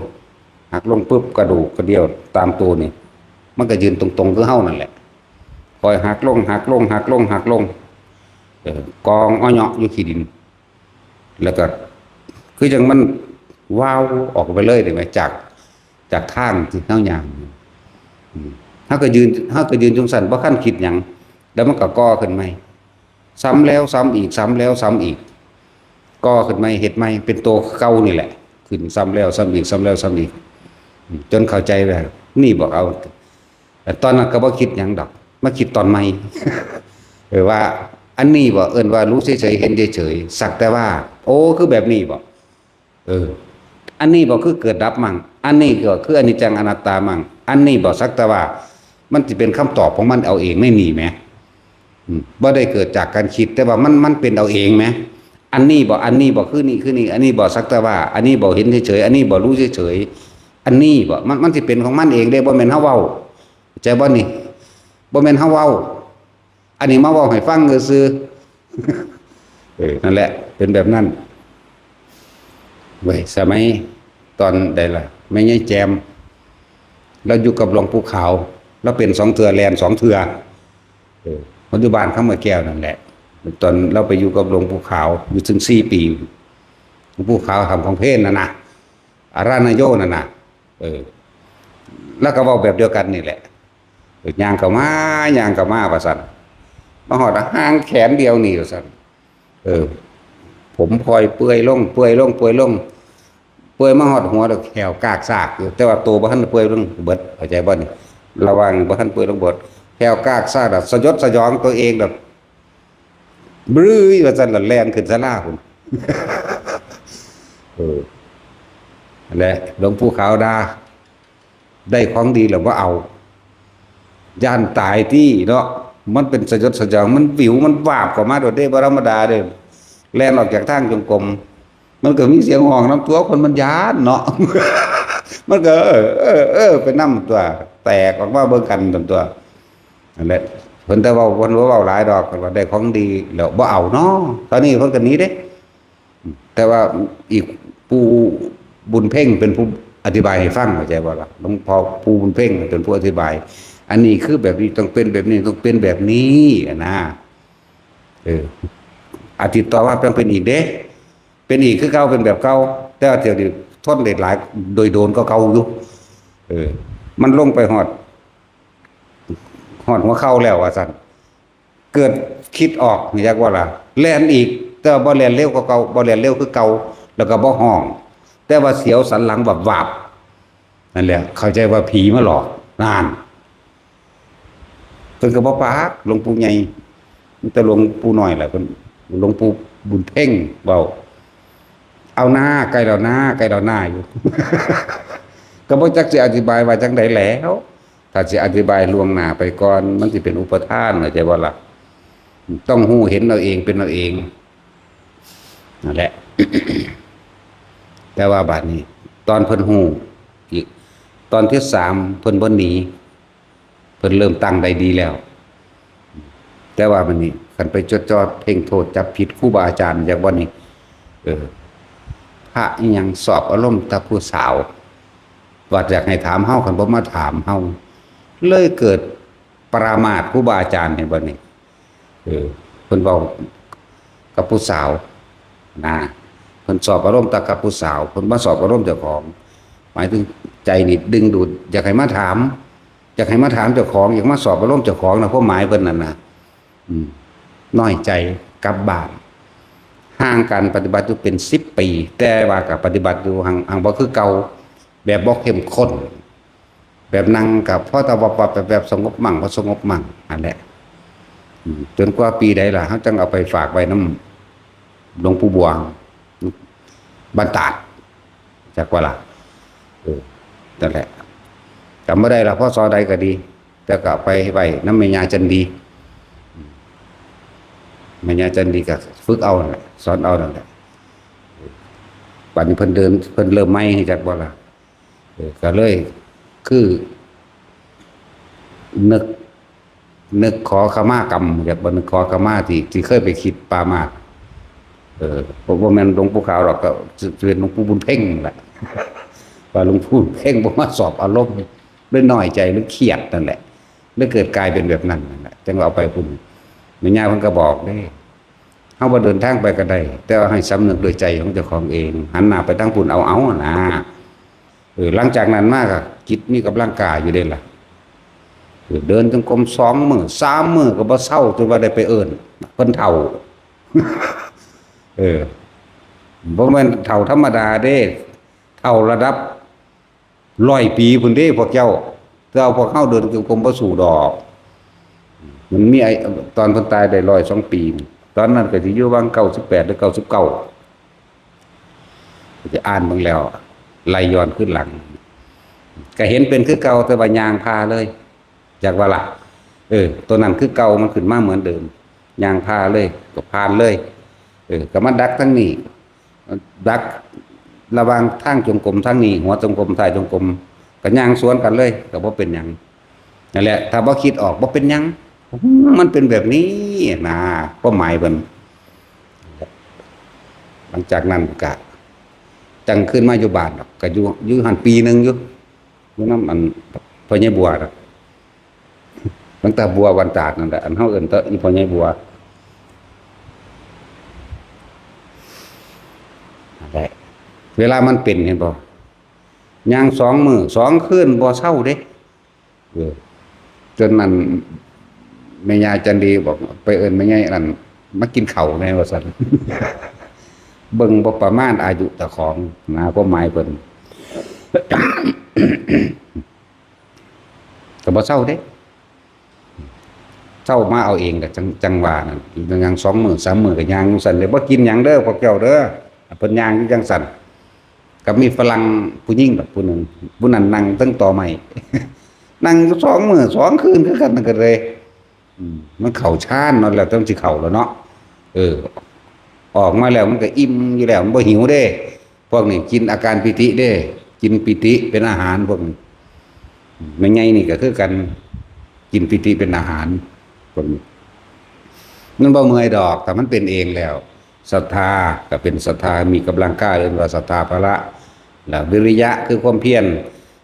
หักลงปุ๊บ กระดูกกระเดี่ยวตามตัวนี่ มันก็ยืนตรงๆ คือเฮานั่นแหละ ค่อยหักลง หักลง หักลง หักลง เออ กองอ้อเยาะอยู่ขี้ดิน แล้วก็ คือจั่งมันวาวออกไปเลย ได้ไหม จาก จากทางที่เฮาย่าง อืม เฮาก็ยืน เฮาก็ยืนจั่งซั่น บ่ทันคิดหยัง แล้วมันก็ก่อขึ้นใหม่ ซ้ำแล้วซ้ำอีก ซ้ำแล้วซ้ำอีก ก่อขึ้นใหม่ เฮ็ดใหม่ เป็นตัวเก่านี่แหละ ขึ้นซ้ำแล้วซ้ำอีก ซ้ำแล้วซ้ำอีก อืม จนเข้าใจว่า นี่บ่เอา แต่ตอนนั้นก็บ่คิดหยังดอก มาคิดตอนใหม่ เออ ว่าอันนี้บ่ เอิ้นว่ารู้เฉยๆ เห็นเฉยๆ สักแต่ว่า โอ้ คือแบบนี้บ่ เออ อันนี้บ่ คือเกิดดับมั่ง อันนี้ก็คืออนิจจังอนัตตามั่ง อันนี้บ่ สักแต่ว่า มันสิเป็นคำตอบของมันเอาเองในนี่แหม อืม บ่ได้เกิดจากการคิด แต่ว่ามัน มันเป็นเอาเองแหม อันนี้บ่ อันนี้บ่ คือนี่ คือนี่ อันนี้บ่ สักแต่ว่า อันนี้บ่ เห็นเฉยๆ อันนี้บ่ รู้เฉยๆ อันนี้บ่ มัน มันสิเป็นของมันเองเด้ บ่แม่นเฮาเว้า เข้าใจบ่นี่ บ่แม่นเฮาเว้า อันนี้มาเว้าให้ฟังซื่อๆ เออ นั่นแหละ เป็นแบบนั้น เว้ย สมัยตอนใดล่ะ แม่ยายแจม ลาวอยู่กับหลวงปู่ขาว ลาวเป็นสองเทื่อ แล่นสองเทื่อ เออ ปัจจุบันเขาเมืองแก้วนั่นแหละ ตอนลาวไปอยู่กับหลวงปู่ขาว อยู่ถึงสี่ปี หลวงปู่ขาวทำของเพลนน่ะนะ อาราณโยนั่นน่ะ เออ ลาวก็เว้าแบบเดียวกันนี่แหละ เออ ย่างเข้ามา ย่างเข้ามา ว่าซั่น มาฮอดห่างแขนเดียวนี่ ว่าซั่น เออ ผมค่อยเปื่อยลง เปื่อยลง เปื่อยลง เปื่อยมาฮอดหัวแล้วแข้วกากซากอยู่ แต่ว่าตัวบ่ทันเปื่อยลงเบิด เข้าใจบ่นี่ ระหว่างบ่ทันเปื่อยลงเบิด แข้วกากซากน่ะ สยดสยองตัวเองแบบ บรื้อ ว่าซั่น แล้วแล่นขึ้นศาลาพุ้น เออ นั่นแหละ หลวงปู่ขาวด่า ได้ของดีแล้วบ่เอา ย่านตายติเนาะ มันเป็นสยดสยอง มันวิว มันวาบเข้ามาโดดเด้ บ่ธรรมดาเด้ แล่นออกจากทางจงกรม มันก็มีเสียงฮ้องนำตั๊ว คนมันย้านเนาะ มันก็ เออ เออ เออ ไปนำตั๊ว แตกออกมาเบิ่งกันตั๊ว นั่นแหละ เพิ่นแต่เว้า เพิ่นบ่เว้าหลายดอก เพิ่นว่าได้ของดีแล้วบ่เอาเนาะ ตอนนี้เพิ่นก็หนีเด้ แต่ว่าอีกปู่บุญเพ็งเป็นผู้อธิบายให้ฟัง เข้าใจบ่ล่ะ หลวงพ่อปู่บุญเพ็งเป็นผู้อธิบาย อันนี้คือแบบนี้ ต้องเป็นแบบนี้ ต้องเป็นแบบนี้อะนะ เออ อาทิตย์ต่อมาต้องเป็นอีกเด้ เป็นอีกคือเก่า เป็นแบบเก่า แต่ว่าเที่ยวนี้ทนได้หลาย โดยโดนก็เก่าอยู่ เออ มันลงไปฮอด ฮอดหัวเข่าแล้วว่าซั่น เกิดคิดออก อยากว่าล่ะ แล่นอีก แต่ว่าบ่แล่นเร็วกว่าเก่า บ่แล่นเร็วคือเก่า แล้วก็บ่ฮ้อง แต่ว่าเสียวสันหลังวาบๆ นั่นแหละ เข้าใจว่าผีมาหลอก นั่น เพิ่นก็บ่ปาก หลวงปู่ใหญ่ มีแต่หลวงปู่น้อยแหละ เพิ่น หลวงปู่บุญเพ็งเว้า "เอาหน้า ใกล้แล้วหน้า ใกล้แล้วหน้า" อยู่ ก็บ่จักสิอธิบายว่าจั่งใดแล้ว ถ้าสิอธิบายล่วงหน้าไปก่อน มันสิเป็นอุปทาน เข้าใจบ่ล่ะ ต้องฮู้เห็นเอาเอง เป็นเอาเอง นั่นแหละ แต่ว่าบัดนี้ ตอนเพิ่นฮู้อีก ตอนที่สาม เพิ่นบ่หนี เพิ่นเริ่มตั้งได้ดีแล้ว แต่ว่าบัดนี้ คันไปจดจ่อเพ่งโทษจับผิดครูบาอาจารย์ อย่างว่านี้ เออ พระอิหยังสอบอารมณ์แต่ผู้สาว ว่าอยากให้ถามเฮา คันบ่มาถามเฮา เลยเกิดปรามาสครูบาอาจารย์นี่บัดนี้ เออ เพิ่นเว้ากับผู้สาวนะ เพิ่นสอบอารมณ์แต่กับผู้สาว เพิ่นมาสอบอารมณ์เจ้าของ หมายถึงใจนี่ดึงดูด อยากให้มาถาม อยากให้มาถามเจ้าของ อยากมาสอบอารมณ์เจ้าของนะ ความหมายเพิ่นนั่นนะ อืม น้อยใจกลับบ้าน ห่างการปฏิบัติอยู่เป็นสิบปี แต่ว่าก็ปฏิบัติอยู่ หัง หังบ่คือเก่า แบบบ่เข้มข้น แบบนั่งก็พอแต่วับๆ แบบๆ สงบมั่ง บ่สงบมั่ง นั่นแหละ อืม จนกว่าปีใดล่ะ เฮาจั่งเอาไปฝากไว้นำหลวงปู่บัว บ้านตาด จักว่าล่ะ เออ นั่นแหละ จำบ่ได้ล่ะ พ.ศ. ใดก็ดี แต่ก็เอาไปไว้นำแม่ย่าจันดี แม่ย่าจันดีก็ฝึกเอานั่นแหละ สอนเอานั่นแหละ บัดนี้เพิ่นเดิน เพิ่นเริ่มใหม่ จักบ่ล่ะ เออ ก็เลย คือ นึก นึกขอขมากรรม อยากบ่นึกขอขมาที่ ที่เคยไปคิดปรามาส เออ บ่ บ่แม่นหลวงปู่ขาวดอก ก็สิเป็นหลวงปู่บุญเพ็งนั่นแหละ ว่าหลวงปู่บุญเพ็งบ่มาสอบอารมณ์ เลยน้อยใจ เลยเครียดนั่นแหละ เลยเกิดกลายเป็นแบบนั้นนั่นแหละ จั่งว่าเอาไปพุ้น แม่ย่าเพิ่นก็บอกเด้ เฮาบ่เดินทางไปก็ได้ แต่ว่าให้สำนึกด้วยใจของเจ้าของเอง หันหน้าไปทางพุ้นเอา เอานะ เออ หลังจากนั้นมาก็จิตมีกำลังกล้าอยู่เด้ล่ะ เออ เดินจงกรมสองมื้อ สามมื้อก็บ่เซา จนว่าได้ไปเอิ้นเพิ่นเฒ่า เออ บ่แม่นเฒ่าธรรมดาเด้ เฒ่าระดับร้อยปีพุ้นเด้พวกเจ้า แต่ว่าพวกเฮาเดินจงกรมบ่สู้ดอก มันมีไอ้ ตอนเพิ่นตายได้ร้อยสองปี ตอนนั้นก็สิอยู่หว่างเก้าสิบแปดหรือเก้าสิบเก้า ก็สิอ่านเบิ่งแล้ว ไล่ย้อนคืนหลัง ก็เห็นเป็นคือเก่า แต่ว่าย่างผ่าเลย จักว่าล่ะ เออ ตัวนั้นคือเก่า มันขึ้นมาเหมือนเดิม ย่างผ่าเลย ก็ผ่านเลย เออ ก็มาดักทางนี้ ดักระหว่างทางจงกรมทางนี้ หัวจงกรม ท้ายจงกรม ก็ย่างสวนกันเลย ก็บ่เป็นหยัง นั่นแหละ ถ้าบ่คิดออก บ่เป็นหยัง มันเป็นแบบนี้นะ ความหมายเพิ่น หลังจากนั้นก็จั่งขึ้นมาอยู่บ้านดอก ก็อยู่ อยู่หั่นปีหนึ่งอยู่ อยู่นำอันพ่อใหญ่บัวดอก ตั้งแต่บัววันตาดนั่นแหละ อันเฮาเอิ้นแต่อีพ่อใหญ่บัว นั่นแหละ เวลามันเป็น เห็นบ่ ย่างสองมื้อสองคืนบ่เซาเด้ เออ จนนั่น แม่ย่าจันดีบอก "ไปเอิ้นแม่ใหญ่นั่นมากินข้าวแหน่" ว่าซั่น เบิ่งบ่ประมาณอายุเจ้าของนะ ความหมายเพิ่น ก็บ่เซาเด้ เซามาเอาเองก็จั่ง จั่งว่านั่น ย่างสองมื้อสามมื้อก็ย่างจั่งซั่นเด้ "บ่กินหยังเด้อพวกเจ้าเด้อ" เพิ่นย่างอยู่จั่งซั่น ก็มีฝรั่งผู้หญิงดอกผู้หนึ่ง ผู้นั้นนั่งเทิงตอไม้ นั่งอยู่สองมื้อสองคืนคือกันนั่นก็เลย อืม มันเข้าฌานเนาะ แล้วต้องสิเข้าแล้วเนาะ เออ ออกมาแล้วมันก็อิ่มอยู่แล้ว มันบ่หิวเด้ พวกนี้กินอาการปีติเด้ กินปีติเป็นอาหารพวกนี้ แม่ใหญ่นี่ก็คือกัน กินปีติเป็นอาหารพวกนี้ มันบ่เมื่อยดอก แต่มันเป็นเองแล้ว ศรัทธาก็เป็นศรัทธา มีกำลังกล้า เรียกว่าศรัทธาพละ แล้ววิริยะคือความเพียร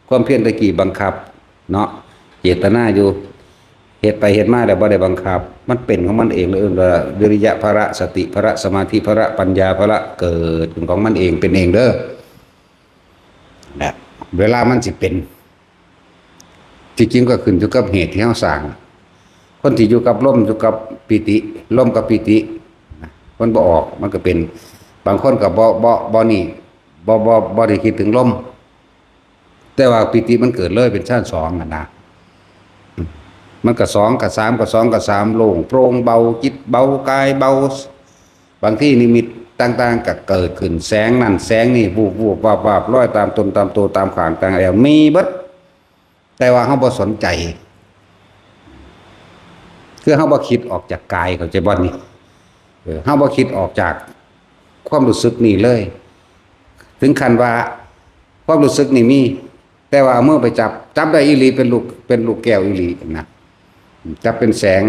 ความเพียรตะกี้บังคับเนาะ เจตนาอยู่ เฮ็ดไปเฮ็ดมาแล้วบ่ได้บังคับ มันเป็นของมันเองเลย เอิ้นว่าวิริยะพละ สติพละ สมาธิพละ ปัญญาพละ เกิดขึ้นของมันเอง เป็นเองเด้อ นะ เวลามันสิเป็น ที่จริงก็ขึ้นอยู่กับเหตุที่เฮาสร้าง คนที่อยู่กับลม อยู่กับปีติ ลมกับปีติ นะ มันบ่ออก มันก็เป็น บางคนก็บ่ บ่ บ่นี่ บ่ บ่ บ่ได้คิดถึงลม แต่ว่าปีติมันเกิดเลยเป็นฌานสองหั่นนะ มันก็สองกับสาม กับสองกับสาม โล่งโปร่งเบา จิตเบา กายเบา บางทีนิมิตต่างๆ ก็เกิดขึ้น แสงนั่นแสงนี่ วูบๆ วาบๆ ลอยตามตนตามตัว ตามข้างตามแอว มีเบิด แต่ว่าเฮาบ่สนใจ คือเฮาบ่คิดออกจากกาย เข้าใจบ่นี่ เออ เฮาบ่คิดออกจากความรู้สึกนี่เลย ถึงขั้นว่าความรู้สึกนี่มี แต่ว่าเอามือไปจับ จับได้อีหลี เป็นลูก เป็นลูกแก้วอีหลีนะ จับเป็นแสง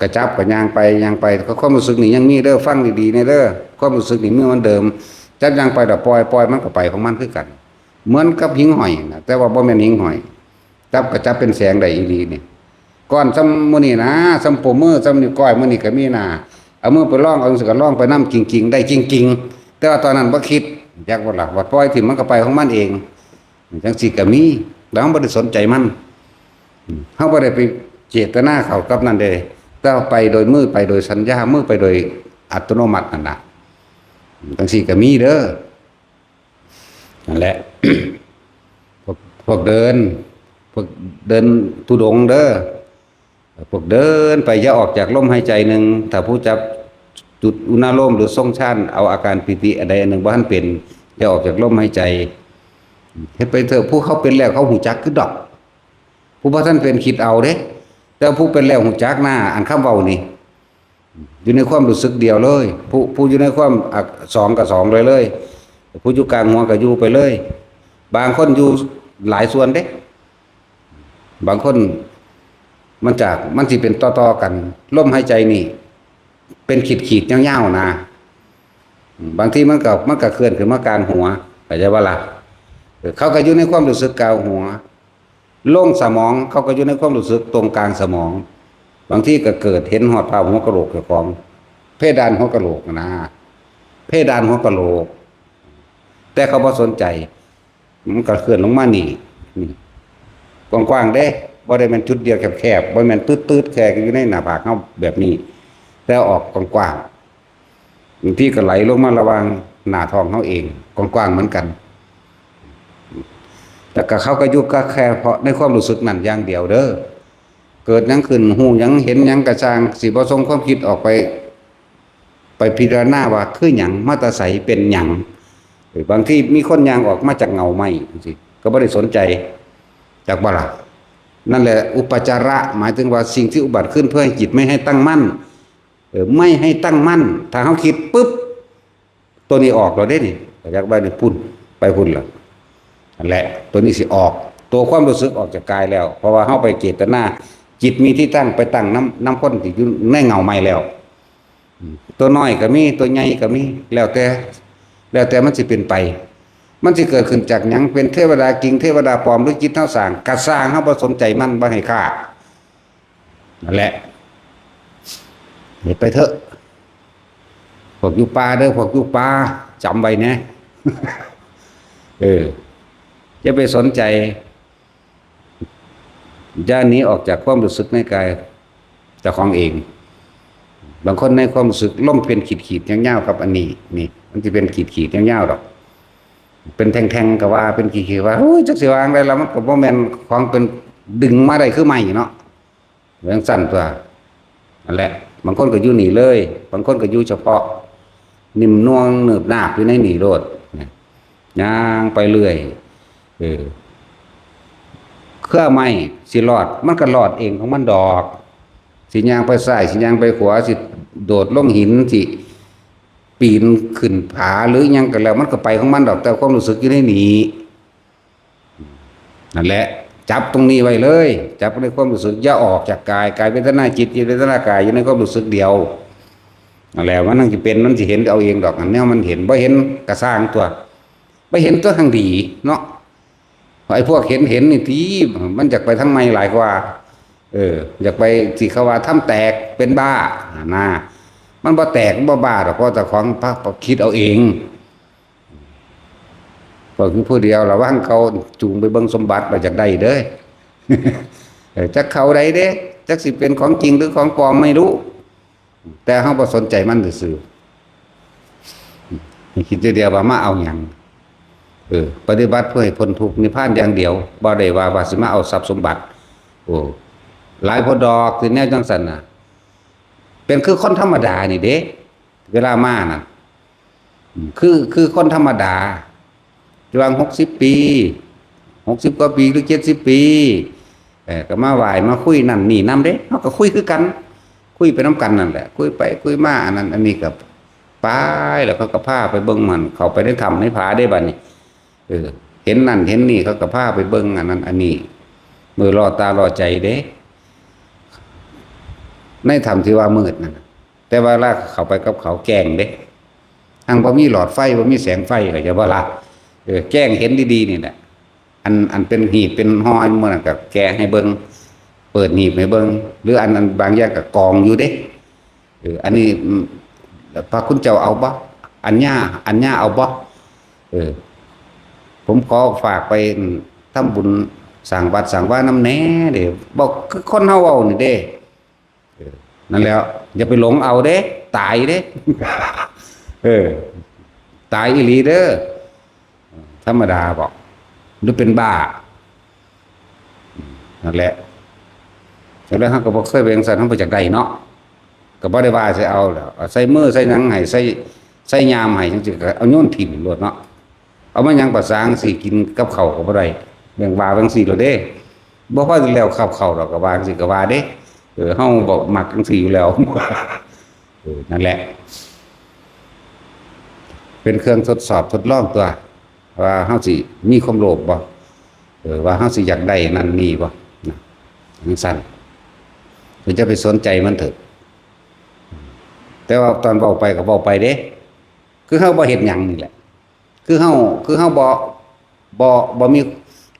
กะจับ กะย่างไป ย่างไป ก็ความรู้สึกนี่ยังมีเด้อ ฟังดีๆ แน่เด้อ ความรู้สึกนี่มีเหมือนเดิม จับย่างไปแล้วปล่อย ปล่อย มันก็ไปของมันคือกัน เหมือนกับหิ่งห้อยนะ แต่ว่าบ่แม่นหิ่งห้อย จับกะจับเป็นแสงได้อีหลีนี่ ก้อนส่ำมื้อนี้นะ ส่ำโป้มือ ส่ำนิ้วก้อยมื้อนี้ก็มีนะ เอามือไปลอง เอาจั่งซี้ก็ลองไปนำจริงๆ ได้จริงๆ แต่ว่าตอนนั้นบ่คิด จักบ่ล่ะ ว่าปล่อยถิ่มมันก็ไปของมันเอง จั่งซี้ก็มี แล้วเฮาบ่ได้สนใจมัน เฮาบ่ได้ไปเจตนาเข้ากับนั่นเด้ แต่ว่าไปโดยมือ ไปโดยสัญญา มือไปโดยอัตโนมัตินั่นน่ะ จั่งซี้ก็มีเด้อ นั่นแหละ พวก พวกเดิน พวกเดินธุดงค์เด้อ พวกเดินไปอย่าออกจากลมหายใจหนึ่ง ถ้าผู้จับจุดอุณาโลมหรือทรงฌาน เอาอาการปีติอันใดอันหนึ่งบ่ทันเป็น อย่าออกจากลมหายใจ เฮ็ดไปเถอะ ผู้เขาเป็นแล้วเขาฮู้จักคือดอก ผู้บ่ทันเป็นคิดเอาเด้ แต่ผู้เป็นแล้วฮู้จักนะ อันคำเว้านี่ อยู่ในความรู้สึกเดียวเลย ผู้ ผู้อยู่ในความ อ่ะ สองกับสองเลยเลย ผู้อยู่กลางหัวก็อยู่ไปเลย บางคนอยู่หลายส่วนเด้ บางคนมันจาก มันสิเป็นต่อๆ กัน ลมหายใจนี่ เป็นขีดๆ ยาวๆ นะ บางทีมันก็ มันก็เคลื่อนขึ้นมากลางหัว เข้าใจบ่ล่ะ เออ เขาก็อยู่ในความรู้สึกกลางหัว ลงสมอง เขาก็อยู่ในความรู้สึกตรงกลางสมอง บางทีก็เกิดเห็นฮอดภาพหัวกะโหลกเจ้าของ เพดานหัวกะโหลกนะ เพดานหัวกะโหลก แต่เขาบ่สนใจ มันก็เคลื่อนลงมานี่ นี่ กว้างๆ เด้ บ่ได้แม่นจุดเดียวแคบๆ บ่แม่นตืดๆ แค่อยู่ในหน้าผากเฮาแบบนี้ แต่ออกกว้างๆ บางทีก็ไหลลงมาระหว่างหน้าท้องเฮาเอง กว้างๆ เหมือนกัน แล้วก็เขาก็อยู่ก็แค่เพราะในความรู้สึกนั้นอย่างเดียวเด้อ เกิดหยังขึ้น ฮู้หยัง เห็นหยังก็ช่าง สิบ่ส่งความคิดออกไป ไปพิจารณาว่าคือหยัง มาแต่ไส เป็นหยัง เออ บางทีมีคนย่างออกมาจากเงาไม้จั่งซี้ ก็บ่ได้สนใจ จักบ่ล่ะ นั่นแหละ อุปจาระ หมายถึงว่าสิ่งที่อุบัติขึ้นเพื่อให้จิตไม่ให้ตั้งมั่น เออ ไม่ให้ตั้งมั่น ถ้าเฮาคิดปุ๊บ ตัวนี้ออกแล้วเด้นี่ ก็จักว่านี่พุ่น ไปพุ่นแล้ว นั่นแหละ ตัวนี้สิออก ตัวความรู้สึกออกจากกายแล้ว เพราะว่าเฮาไปเจตนา จิตมีที่ตั้ง ไปตั้งนำ นำคนที่อยู่ในเงาไม้แล้ว อืม ตัวน้อยก็มี ตัวใหญ่ก็มี แล้วแต่ แล้วแต่มันสิเป็นไป มันสิเกิดขึ้นจากหยัง เป็นเทวดาจริง เทวดาปลอม หรือจิตเฮาสร้าง กะซ่าง เฮาบ่สนใจมัน บ่ให้ค่า นั่นแหละ เฮ็ดไปเถอะ พวกอยู่ป่าเด้อ พวกอยู่ป่า จำไว้แหน่ เออ อย่าไปสนใจ อย่าหนีออกจากความรู้สึกในกายเจ้าของเอง บางคนในความรู้สึกลมเป็นขีดๆ ยาวๆ กับอันนี้ นี่ มันสิเป็นขีดๆ ยาวๆ ดอก เป็นแท่งๆ ก็ว่า เป็นขีดๆ ว่า โอ้ย จักสิว่าจั่งใดล่ะ มันก็บ่แม่นของเป็นดึงมาได้คือไม้เนาะ จั่งซั้นตั๊ว นั่นแหละ บางคนก็อยู่นี่เลย บางคนก็อยู่เฉพาะ นิ่มนวลเนิบนาบอยู่ในนี่โลด ย่างไปเรื่อย เออ เครือไม้สิรอด มันก็รอดเองของมันดอก สิย่างไปซ้าย สิย่างไปขวา สิโดดลงหิน สิปีนขึ้นผา หรือหยังก็แล้ว มันก็ไปของมันดอก แต่ความรู้สึกอยู่ในนี่ นั่นแหละ จับตรงนี้ไว้เลย จับในความรู้สึก อย่าออกจากกาย กายเวทนาจิต จิตเวทนากาย อยู่ในความรู้สึกเดียว นั่นแหละ มันจั่งสิเป็น มันสิเห็นเอาเองดอก อันแนวมันเห็น บ่เห็นกะซ่างตั๊ว บ่เห็นตั๊ว ทางดีเนาะ ไอ้พวกเห็นเห็นนี่ติ มันอยากไปทางใหม่หลายกว่า เออ อยากไปที่เขาว่าถ้ำแตกเป็นบ้านะ มันบ่แตกมันบ่บ้าดอก เพราะเจ้าของพระคิดเอาเอง ก็คือผู้เดียว ระวังเขาจูงไปเบิ่งสมบัติ ว่าอยากได้เด้อ เออ จักเขาใดเด้ จักสิเป็นของจริงหรือของปลอมไม่รู้ แต่เฮาบ่สนใจมันซื่อๆ ให้คิดเดียวว่ามาเอาหยัง เออ ปฏิบัติเพื่อให้พ้นทุกข์นิพพานอย่างเดียว บ่ได้ว่าว่าสิมาเอาทรัพย์สมบัติ โอ้ หลายพอดอกที่แนวจังซั่นน่ะ เป็นคือคนธรรมดานี่เด้ เวลามาน่ะ อืม คือ คือคนธรรมดา ระหว่างหกสิบปี หกสิบกว่าปีหรือเจ็ดสิบปี เออ ก็มาไหว้มาคุยนั่นนี่นำเด้ เฮาก็คุยคือกัน คุยไปนำกันนั่นแหละ คุยไปคุยมา อันนั้นอันนี้ก็ไป แล้วเขาก็พาไปเบิ่งมัน เข้าไปในถ้ำในผาเด้บัดนี้ เออ เห็นนั่นเห็นนี่ เขาก็พาไปเบิ่งอันนั้นอันนี้ มือล่อตาล่อใจเด้ ในถ้ำที่ว่ามืดนั่นน่ะ แต่ว่าลาเข้าไปกับเขาแจ้งเด้ ทั้งบ่มีหลอดไฟ บ่มีแสงไฟ เข้าใจบ่ล่ะ เออ แจ้งเห็นดีๆ นี่แหละ อัน อันเป็นหีบเป็นห่อหมู่นั่นก็แกะให้เบิ่ง เปิดหีบให้เบิ่ง หรืออัน อันบางอย่างก็กองอยู่เด้ เออ อันนี้ อืม พระคุณเจ้าเอาบ่ อัญญา อัญญาเอาบ่ เออ ผมขอฝากไป อืม ทำบุญสร้างวัดสร้างวานำแหน่เด้ บอกคือคนเฮาเว้านี่เด้ เออ นั่นแหละ อย่าไปหลงเอาเด้ ตายเด้ เออ ตายอีหลีเด้อ ธรรมดาบอก หรือเป็นบ้า นั่นแหละ จั่งใด๋เฮาก็บ่เคยเป็นจั่งซั้น เฮาบ่อยากได้เนาะ ก็บ่ได้ว่าสิเอาแล้ว เอาใส่มือใส่หยังให้ ใส่ ใส่ยามให้จั่งซี้ ก็เอาโยนถิ่มโลดเนาะ เอามาหยังประสาจั่งซี้ กินกับข้าวก็บ่ได้ เรื่องว่าจั่งซี้โลดเด้ บ่พอสิแล้วกับข้าวดอก ก็ว่าจั่งซี้ก็ว่าเด้ เออ เฮาบ่มักจั่งซี้อยู่แล้ว เออ นั่นแหละ เป็นเครื่องทดสอบทดลองตัว ว่าเฮาสิมีความโลภบ่ เออ ว่าเฮาสิอยากได้นั่นนี่บ่ นะ จั่งซั้น เพิ่นจะไปสนใจมันเถอะ แต่ว่าตอนเว้าไปก็เว้าไปเด้ คือเฮาบ่เฮ็ดหยังนี่แหละ คือเฮา คือเฮาบ่ บ่ บ่มี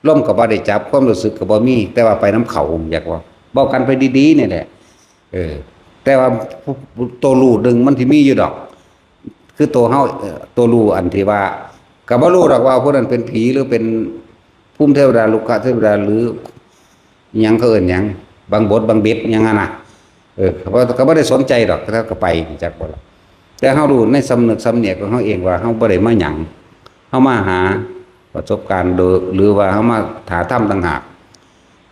ลมก็บ่ได้จับ ความรู้สึกก็บ่มี แต่ว่าไปนำเขา อยากเว้า เว้ากันไปดีๆ นี่แหละ เออ แต่ว่าตัวรู้หนึ่งมันสิมีอยู่ดอก คือตัวเฮา เอ่อ ตัวรู้อันที่ว่า ก็บ่รู้ดอกว่าผู้นั้นเป็นผีหรือเป็นภูมิเทวดา รุกขเทวดา หรือ อิหยังเขาเอิ้นหยัง บังบดบังเบ็ดหยังหั่นน่ะ เออ ก็บ่ ก็บ่ได้สนใจดอก แต่ก็ไป จักบ่ล่ะ แต่เฮารู้ในสำนึกสำเนียกของเฮาเองว่าเฮาบ่ได้มาหยัง เฮามาหาประสบการณ์โดย หรือว่าเฮามาหาธรรมต่างหาก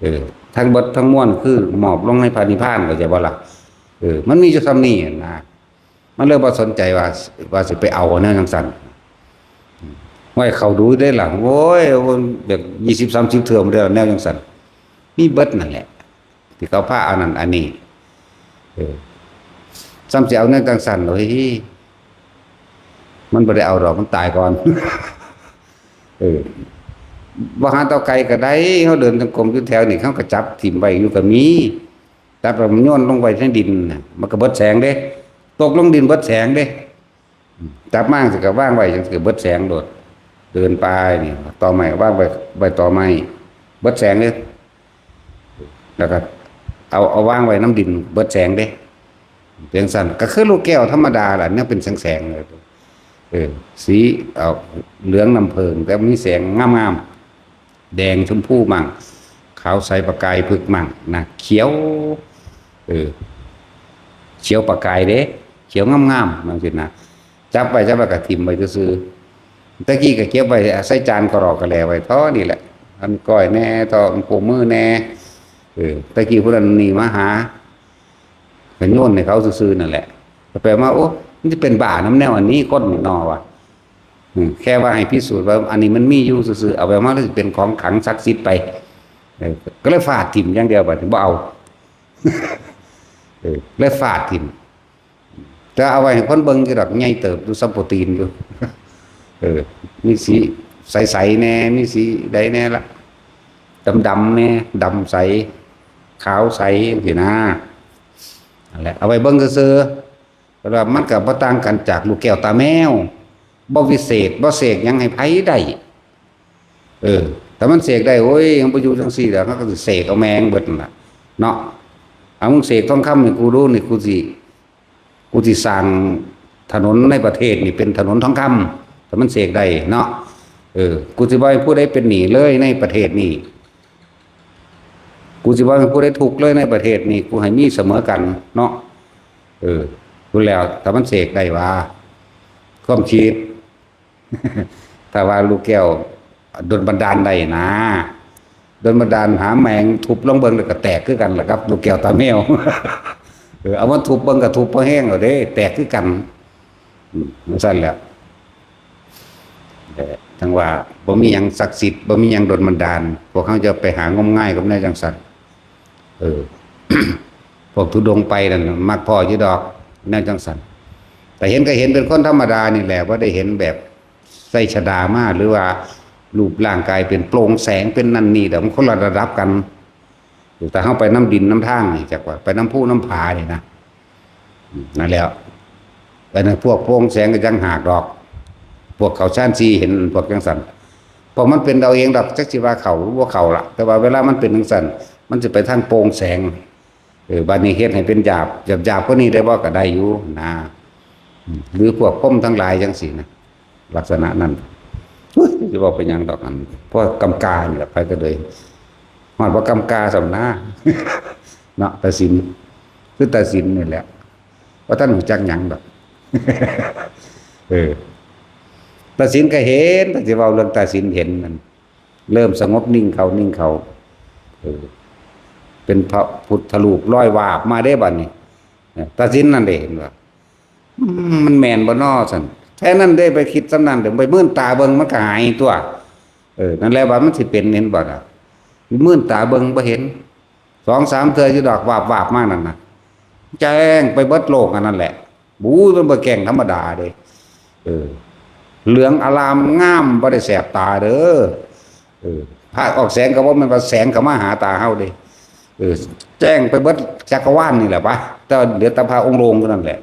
เออ ทั้งเบิดทั้งมวลคือมอบลงในพระนิพพาน เข้าใจบ่ล่ะ เออ มันมีอยู่ส่ำนี้นะ มันเลยบ่สนใจว่า ว่าสิไปเอาแนวจั่งซั้น ไว้เข้าดูได้ล่ะ โอ้ย แบบยี่สิบสามสิบเทื่อมาแล้ว แนวจั่งซั้น มีเบิดนั่นแหละ ที่เขาพาเอานั่นอันนี้ เออ ซ้ำสิเอาแนวจั่งซั้น โอ้ย มันบ่ได้เอาดอก มันตายก่อน เออ บ่หาเต้าไก่ก็ได้ เฮาเดินจงกรมอยู่แถวนี่ เขาก็จับถิ่มไว้อยู่ก็มี จับแล้วมันโยนลงไปในดินน่ะ มันก็เบิดแสงเด้ ตกลงดินเบิดแสงเด้ จับมาจั่งซี้ก็วางไว้จั่งซี้ก็เบิดแสงโลด เดินไปนี่ ตอไม้วางไว้ ไว้ตอไม้ เบิดแสงเลย แล้วก็เอา เอาวางไว้นำดิน เบิดแสงเด้ เป็นจั่งซั้น ก็คือลูกแก้วธรรมดาล่ะ เนี่ยเป็นแสงๆ เลย เออ สี เอา เหลืองน้ำผึ้ง แต่มีแสงงามๆ แดงชมพูมั่ง ขาวใสประกายผึกมั่งนะ เขียว เออ เขียวประกายเด้ เขียวงามๆ จั่งซี้นะ จับไว้ จับไว้ก็ถิ่มไว้ซื่อๆ แต่กี้ก็เก็บไว้ใส่จานกะรอกกะแหล่ไว้เท่านี้แหละ อันก้อยแหน่ เท่าอันคู่มือแหน่ เออ แต่กี้ผู้นั้นนี่มาหา ก็โยนให้เขาซื่อๆ นั่นแหละ ก็แปลว่า โอ้ มันสิเป็นบ้านำแนวอันนี้ คนนี่เนาะ ว่า อืม แค่ว่าให้พิสูจน์ว่าอันนี้มันมีอยู่ซื่อๆ เอาไปมาแล้วสิเป็นของขลังศักดิ์สิทธิ์ไป เออ ก็เลยฟาดถิ่มอย่างเดียว บัดนี้บ่เอา เออ เลยฟาดถิ่ม แต่เอาไว้ให้คนเบิ่งอยู่ดอก ใหญ่เติบอยู่ ส่ำโปตีนอยู่ เออ มีสีใสๆ แหน่ มีสีใดแหน่ละ ดำๆ แหน่ ดำใส ขาวใส จั่งซี้นะ นั่นแหละ เอาไว้เบิ่งซื่อๆ แต่ว่ามันก็บ่ต่างกันจากลูกแก้วตาแมว บ่วิเศษ บ่เสกหยังให้ไผได้ เออ ถ้ามันเสกได้ โอ้ย มันบ่อยู่จั่งซี้ดอก เขาก็สิเสกเอาแม่งเบิดนั่นล่ะ เนาะ เอามึงเสกทองคำให้กูดูนี่ กูสิ กูสิสร้างถนนในประเทศนี่เป็นถนนทองคำ ถ้ามันเสกได้เนาะ เออ กูสิบ่ให้ผู้ใดเป็นหนี้เลยในประเทศนี่ กูสิบ่ให้ผู้ใดทุกข์เลยในประเทศนี่ กูให้มีเสมอกันเนาะ เออ พู้นแล้ว ถ้ามันเสกได้ว่า ความคิด ถ้าว่าลูกแก้วดลบันดาลได้นะ ดลบันดาลหาแมงทุบลงเบิ่งแล้วก็แตกคือกันล่ะครับ ลูกแก้วตาแมว เออ เอามาทุบเบิ่งก็ทุบพอแห้งแล้วเด้ แตกคือกัน อืม จั่งซั่นแหละ แต่จั่งว่าบ่มีหยังศักดิ์สิทธิ์ บ่มีหยังดลบันดาล พวกเขาจะไปหางมงายกับแนวจั่งซั่น เออ พวกธุดงค์ไปนั่นน่ะ มักพ้ออยู่ดอก แนวจั่งซั่น แต่เห็นก็เห็นเป็นคนธรรมดานี่แหละ บ่ได้เห็นแบบใส่ชดามา หรือว่ารูปร่างกายเป็นโปร่งแสง เป็นนั่นนี่ดอก มันคนละระดับกัน แต่เฮาไปนำดินนำทางนี่ จักว่าไปนำภูนำผานี่นะ อืม นั่นแหละ อันนั้นพวกโปร่งแสงก็จั่งหากดอก พวกเข้าฌานสี่เห็นพวกจั่งซั่น พวกมันเป็นเอาเองดอก จักสิว่าเข้าหรือบ่เข้าล่ะ แต่ว่าเวลามันเป็นจั่งซั่น มันสิไปทางโปร่งแสง เออ บัดนี้เฮ็ดให้เป็นหยาบ หยาบๆ กว่านี้ได้บ่ ก็ได้อยู่นะ อืม หรือพวกพรหมทั้งหลายจั่งซี้นะ ลักษณะนั้น อุ๊ย สิเว้าไปหยังดอก อัน พวกกำกานี่ล่ะ ไปก็เลย ฮอดว่ากำกาส่ำนา เนาะ ตาสิน คือตาสินนี่แหละ บ่ทันรู้จักหยังดอก เออ ตาสินก็เห็น แต่สิเว้าเรื่องตาสินเห็นนั่น เริ่มสงบนิ่งเข้า นิ่งเข้า เออ เป็นพระพุทธรูปลอยวาบมาเด้บัดนี้ เออ ตาสินนั่นเด้เห็นบ่ อืม มันแม่นบ่น้อซั่น แค่นั้นเด้ ไปคิดส่ำนั้นเด้ ไปมื่นตาเบิ่งมันก็หายตั๊ว เออ นั่นแหละว่ามันสิเป็น เห็นบ่ล่ะ มื่นตาเบิ่งบ่เห็น สองสามเทื่ออยู่ดอก วาบๆ มานั่นน่ะ แจ้งไปเบิดโลกอันนั้นแหละ บู๊ มันบ่แจ้งธรรมดาเด้ เออ เหลืองอารามงาม บ่ได้แสบตาเด้อ เออ พระออกแสงก็บ่แม่นว่าแสงเข้ามาหาตาเฮาเด้ เออ แจ้งไปเบิดจักรวาลนี่แหละปะ แต่เหลือแต่พระองค์โลงเท่านั้นแหละ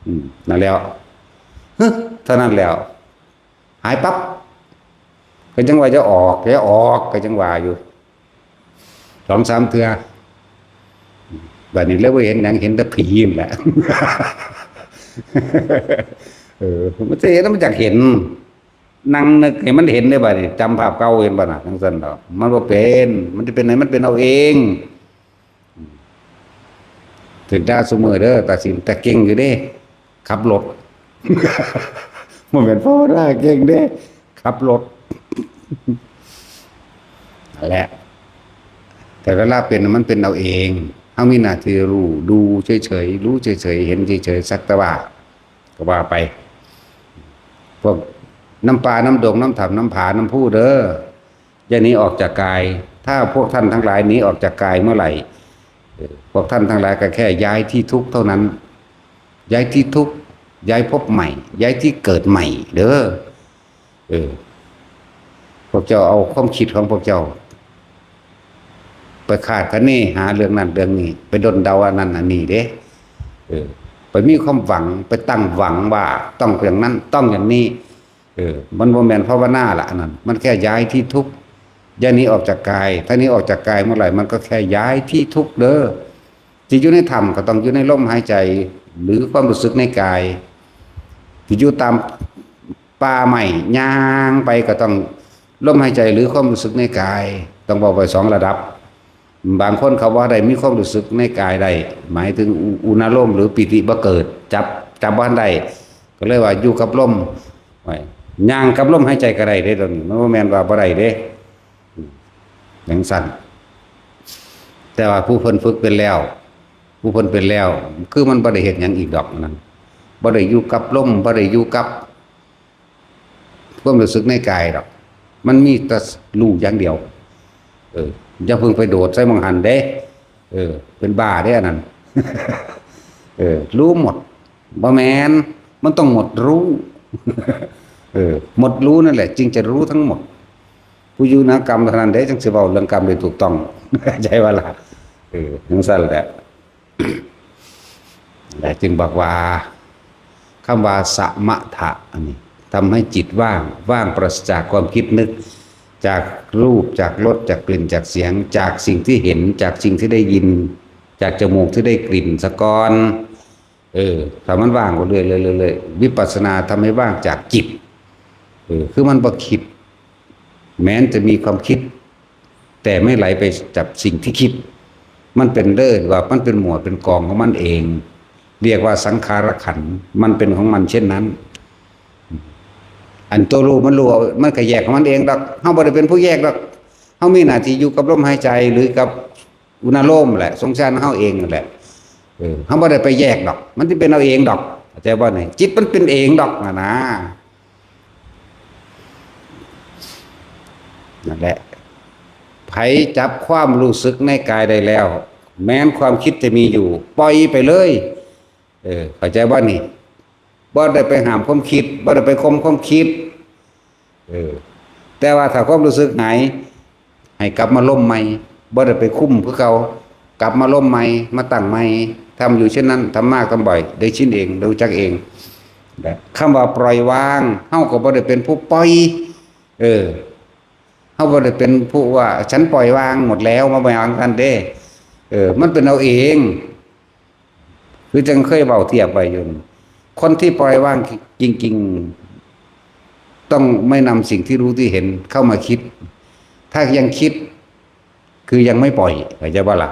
อืม นั่นแล้ว ฮะ เท่านั้นแล้ว หายปั๊บ ก็จั่งว่าจะออก จะออก ก็จั่งว่าอยู่ สองสามเทื่อ บัดนี้เลยบ่เห็นหยัง เห็นแต่ผีนั่นแหละ เออ มันจะเห็นแล้วมันอยากเห็น นั่งนึกให้มันเห็นได้บัดนี้ จำภาพเก่าเห็นบ่น่ะ จั่งซั่นดอก มันบ่เป็น มันจะเป็นไหน มันเป็นเอาเอง ถืกด่าซุมื้อเด้อ ตาสิน แต่เก่งอยู่เด้ ขับรถ บ่แม่นภาวนาเก่งเด้ ขับรถ นั่นแหละ แต่เวลาเป็นน่ะมันเป็นเอาเอง เฮามีหน้าที่รู้ ดูเฉยๆ รู้เฉยๆ เห็นเฉยๆ สักแต่ว่า ก็ว่าไป พวกนำป่านำดง นำถ้ำนำผานำภูเด้อ อย่าหนีออกจากกาย ถ้าพวกท่านทั้งหลายหนีออกจากกายเมื่อไหร่ เอ่อ พวกท่านทั้งหลายก็แค่ย้ายที่ทุกข์เท่านั้น ย้ายที่ทุกข์ ย้ายภพใหม่ ย้ายที่เกิดใหม่ เด้อ เออ พวกเจ้าเอาความคิดของพวกเจ้า ไปคาดคะเนหาเรื่องนั้นเรื่องนี้ ไปด้นเดาอันนั้นอันนี้เด้ เออ ไปมีความหวัง ไปตั้งหวังว่าต้องอย่างนั้น ต้องอย่างนี้ เออ มันบ่แม่นภาวนาละอันนั้น มันแค่ย้ายที่ทุกข์ อย่าหนีออกจากกาย ถ้าหนีออกจากกายเมื่อไหร่ มันก็แค่ย้ายที่ทุกข์เด้อ ที่อยู่ในถ้ำก็ต้องอยู่ในลมหายใจ หรือความรู้สึกในกาย ที่อยู่ตามป่าไม้ ย่างไปก็ต้องลมหายใจหรือความรู้สึกในกาย ต้องเว้าไว้สองระดับ บางคนเขาบ่ได้มีความรู้สึกในกายได้ หมายถึงอุ อุณาโลมหรือปีติบ่เกิด จับ จับบ่ทันได้ ก็เลยว่าอยู่กับลม ไว้ ย่างกับลมหายใจก็ได้เด้ ตรงนี้ มันบ่แม่นว่าบ่ได้เด้ อืม จั่งซั่น แต่ว่าผู้เพิ่นฝึกเป็นแล้ว ผู้เพิ่นเป็นแล้ว คือมันบ่ได้เฮ็ดหยังอีกดอกนั่น บ่ได้อยู่กับลม บ่ได้อยู่กับความรู้สึกในกายดอก มันมีแต่รู้อย่างเดียว เออ อย่าเพิ่งไปโดดใส่หม่องหั้นเด้ เออ เป็นบ้าเด้อันนั้น เออ รู้หมด บ่แม่น มันต้องหมดรู้ เออ หมดรู้นั่นแหละ จึงจะรู้ทั้งหมด ผู้อยู่เหนือกรรมเท่านั้นเด้ จึงสิเว้าเรื่องกรรมได้ถูกต้อง ใช่บ่ล่ะ เออ จั่งซั่นแหละ และจึงบอกว่า คำว่าสมถะอันนี้ ทำให้จิตว่าง ว่างปราศจากความคิดนึก จากรูป จากรส จากกลิ่น จากเสียง จากสิ่งที่เห็น จากสิ่งที่ได้ยิน จากจมูกที่ได้กลิ่นซะก่อน เออ ถ้ามันว่างไปเรื่อยๆเรื่อยๆ วิปัสสนาทำให้ว่างจากจิต เออ คือมันบ่คิด แม้จะมีความคิด แต่ไม่ไหลไปจับสิ่งที่คิด มันเป็นเรื่องว่ามันเป็นหมวดเป็นกองของมันเอง เรียกว่าสังขารขันธ์ มันเป็นของมันเช่นนั้น อันตัวรู้มันรู้ มันก็แยกของมันเองดอก เฮาบ่ได้เป็นผู้แยกดอก เฮามีหน้าที่อยู่กับลมหายใจหรือกับอุณาโลมแหละ สงสารเฮาเองนั่นแหละ เออ เฮาบ่ได้ไปแยกดอก มันสิเป็นเอาเองดอก เข้าใจบ่นี่ จิตมันเป็นเองดอกนะนะ นั่นแหละ ไผจับความรู้สึกในกายได้แล้ว แม้นความคิดจะมีอยู่ ปล่อยไปเลย เออ เข้าใจบ่นี่ บ่ได้ไปห้ามความคิด บ่ได้ไปข่มความคิด เออ แต่ว่าถ้าความรู้สึกหาย ให้กลับมาลมใหม่ บ่ได้ไปคุมคือเก่า กลับมาลมใหม่ มาตั้งใหม่ ทำอยู่เช่นนั้น ทำมากทำบ่อย ได้ชินเอง ได้รู้จักเอง คำว่าปล่อยวาง เฮาก็บ่ได้เป็นผู้ปล่อย เออ เฮาบ่ได้เป็นผู้ว่า "ฉันปล่อยวางหมดแล้ว" มาบ่วางซั่นเด้ เออ มันเป็นเอาเอง คือจังเคยเว้าเทียบไว้อยู่ คนที่ปล่อยวางจริงๆ ต้องไม่นำสิ่งที่รู้ที่เห็นเข้ามาคิด ถ้ายังคิด คือยังไม่ปล่อย เข้าใจบ่ล่ะ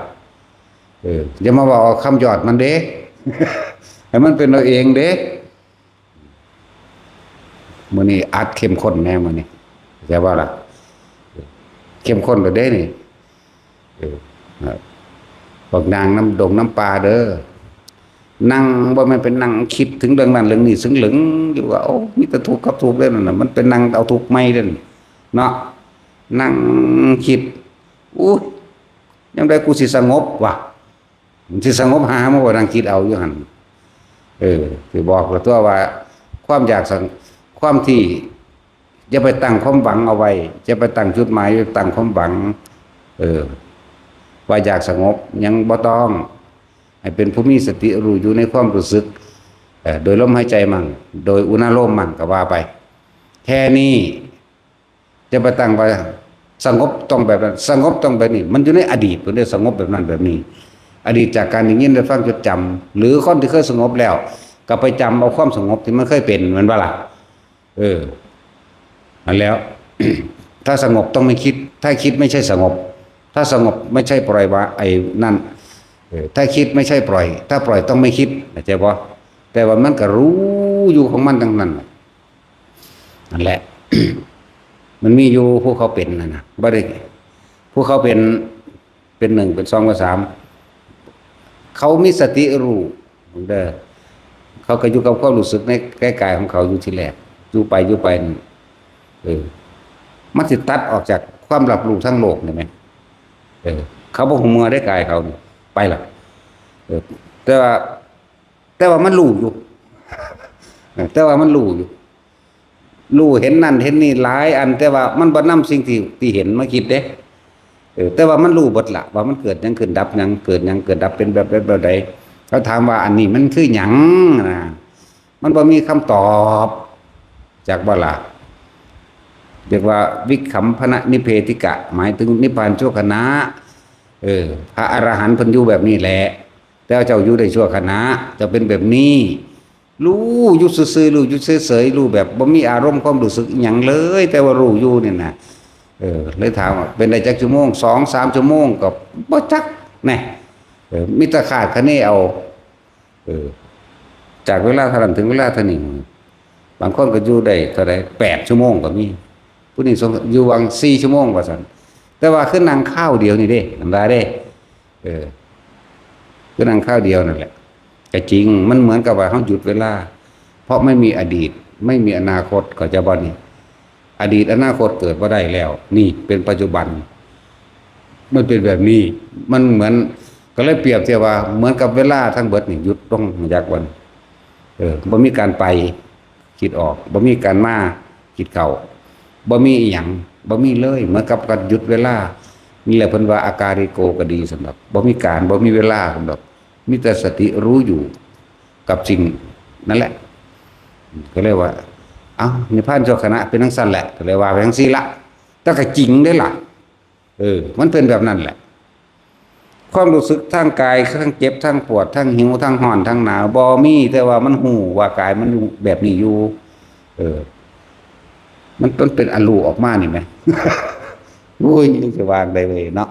เออ อย่ามาว่าเอาคำยอดมันเด้ ให้มันเป็นเอาเองเด้ มื้อนี้อัดเข้มข้นแน่มื้อนี้ เข้าใจบ่ล่ะ เข้มข้นแล้วเด้นี่ เออ ครับ พวกนางน้ำดงน้ำปลาเด้อ นั่ง บ่แม่นไปนั่งคิดถึงเรื่องนั้นเรื่องนี้ ซึ่งเหลิงอยู่ว่า โอ้ มีแต่ทุกข์กับทุกข์เด้อนั่นน่ะ มันเป็นนั่งเอาทุกข์ใหม่เด้อเนาะ นั่งคิด อู้ ยามใดกูสิสงบวะ มันสิสงบหา มันบ่นั่งคิดเอาอยู่หั่น เออ สิบอกละตัวว่า ความอยากสง- ความที่ อย่าไปตั้งความหวังเอาไว้ อย่าไปตั้งจุดหมาย อย่าไปตั้งความหวัง เออ ว่าอยากสงบ ยังบ่ต้อง ให้เป็นผู้มีสติรู้อยู่ในความรู้สึก เอ่อ โดยลมหายใจมั่ง โดยอุณาโลมมั่งก็ว่าไป แค่นี้ จะไปตั้งว่าสงบต้องแบบนั้น สงบต้องแบบนี้ มันอยู่ในอดีต เพิ่นได้สงบแบบนั้นแบบนี้ อดีตจากการได้ยินได้ฟังจดจำ หรือคนที่เคยสงบแล้ว ก็ไปจำเอาความสงบที่มันเคยเป็น แม่นบ่ล่ะ เออ นั่นแล้ว ถ้าสงบต้องไม่คิด ถ้าคิดไม่ใช่สงบ ถ้าสงบไม่ใช่ปล่อยวาง ไอ้นั่น เออ ถ้าคิดไม่ใช่ปล่อย ถ้าปล่อยต้องไม่คิด เข้าใจบ่ แต่ว่ามันก็รู้อยู่ของมันทั้งนั้นน่ะ นั่นแหละ มันมีอยู่ผู้เขาเป็นน่ะนะ บ่ได้ ผู้เขาเป็น เป็นหนึ่ง เป็นสอง เป็นสาม เขามีสติรู้เด้อ เขาก็อยู่กับความรู้สึกในกายของเขาอยู่ทีแรก อยู่ไปอยู่ไปนี่ เออ มันสิตัดออกจากความรับรู้ทั้งโลกนี่แหม เออ เขาบ่ฮู้เมื่อได้กายเขานี่ ไปละ เออ แต่ว่า แต่ว่ามันรู้อยู่ เออ แต่ว่ามันรู้อยู่ รู้เห็นนั่นเห็นนี่หลายอัน แต่ว่ามันบ่นำสิ่งที่ ที่เห็นมาคิดเด้ เออ แต่ว่ามันรู้เบิดละ ว่ามันเกิดหยังขึ้นดับหยัง เกิดหยังเกิดดับ เป็นแบบ แบบ แบบใด เขาถามว่าอันนี้มันคือหยังนะ มันบ่มีคำตอบ จักบ่ล่ะ เรียกว่าวิคัมพนะนิเพธิกะ หมายถึงนิพพานชั่วขณะ เออ พระอรหันต์เพิ่นอยู่แบบนี้แหละ แต่ว่าเจ้าอยู่ได้ชั่วขณะ เจ้าเป็นแบบนี้ รู้อยู่ซื่อๆ รู้อยู่เฉยๆ รู้แบบบ่มีอารมณ์ความรู้สึกอิหยังเลย แต่ว่ารู้อยู่นี่นะ เออ เลยถามว่าเป็นได้จักชั่วโมง สองสาม ชั่วโมง ก็บ่จัก แน่ เออ มีแต่คาดคะเนเอา เออ จากเวลาเท่านั้นถึงเวลาเท่านี้ บางคนก็อยู่ได้เท่าใด แปด ชั่วโมงก็มี ผู้นี้สง- อยู่หว่าง สี่ ชั่วโมงว่าซั่น แต่ว่าคือนั่งคราวเดียวนี่เด้ นั่นว่าเด้ เออ คือนั่งคราวเดียวนั่นแหละ ก็จริง มันเหมือนกับว่าเฮาหยุดเวลา เพราะไม่มีอดีต ไม่มีอนาคต เข้าใจบ่นี่ อดีตอนาคตเกิดบ่ได้แล้ว นี่เป็นปัจจุบัน มันเป็นแบบนี้ มันเหมือน ก็เลยเปรียบเทียบว่าเหมือนกับเวลาทั้งเบิดนี่หยุดลง อยากวัน เออ บ่มีการไป คิดออก บ่มีการมา คิดเข้า บ่มีอีหยัง บ่มีเลย เหมือนกับการหยุดเวลา นี่แหละเพิ่นว่าอากาลิโกก็ดี สำหรับ บ่มีการ บ่มีเวลา สำหรับ มีแต่สติรู้อยู่กับสิ่งนั่นแหละ ก็เลยว่า เอ้า นิพพานชั่วขณะเป็นจั่งซั่นแหละ ก็เลยว่าไปจั่งซี่ละ แต่ก็จริงเด้ล่ะ เออ มันเป็นแบบนั้นแหละ ความรู้สึกทางกาย ทั้งเจ็บ ทั้งปวด ทั้งหิว ทั้งร้อน ทั้งหนาว บ่มี แต่ว่ามันฮู้ว่ากายมันอยู่แบบนี้อยู่ เออ มัน มันเป็นอรูปออกมานี่ไหม โอ้ย จะวางได้เลยเนาะ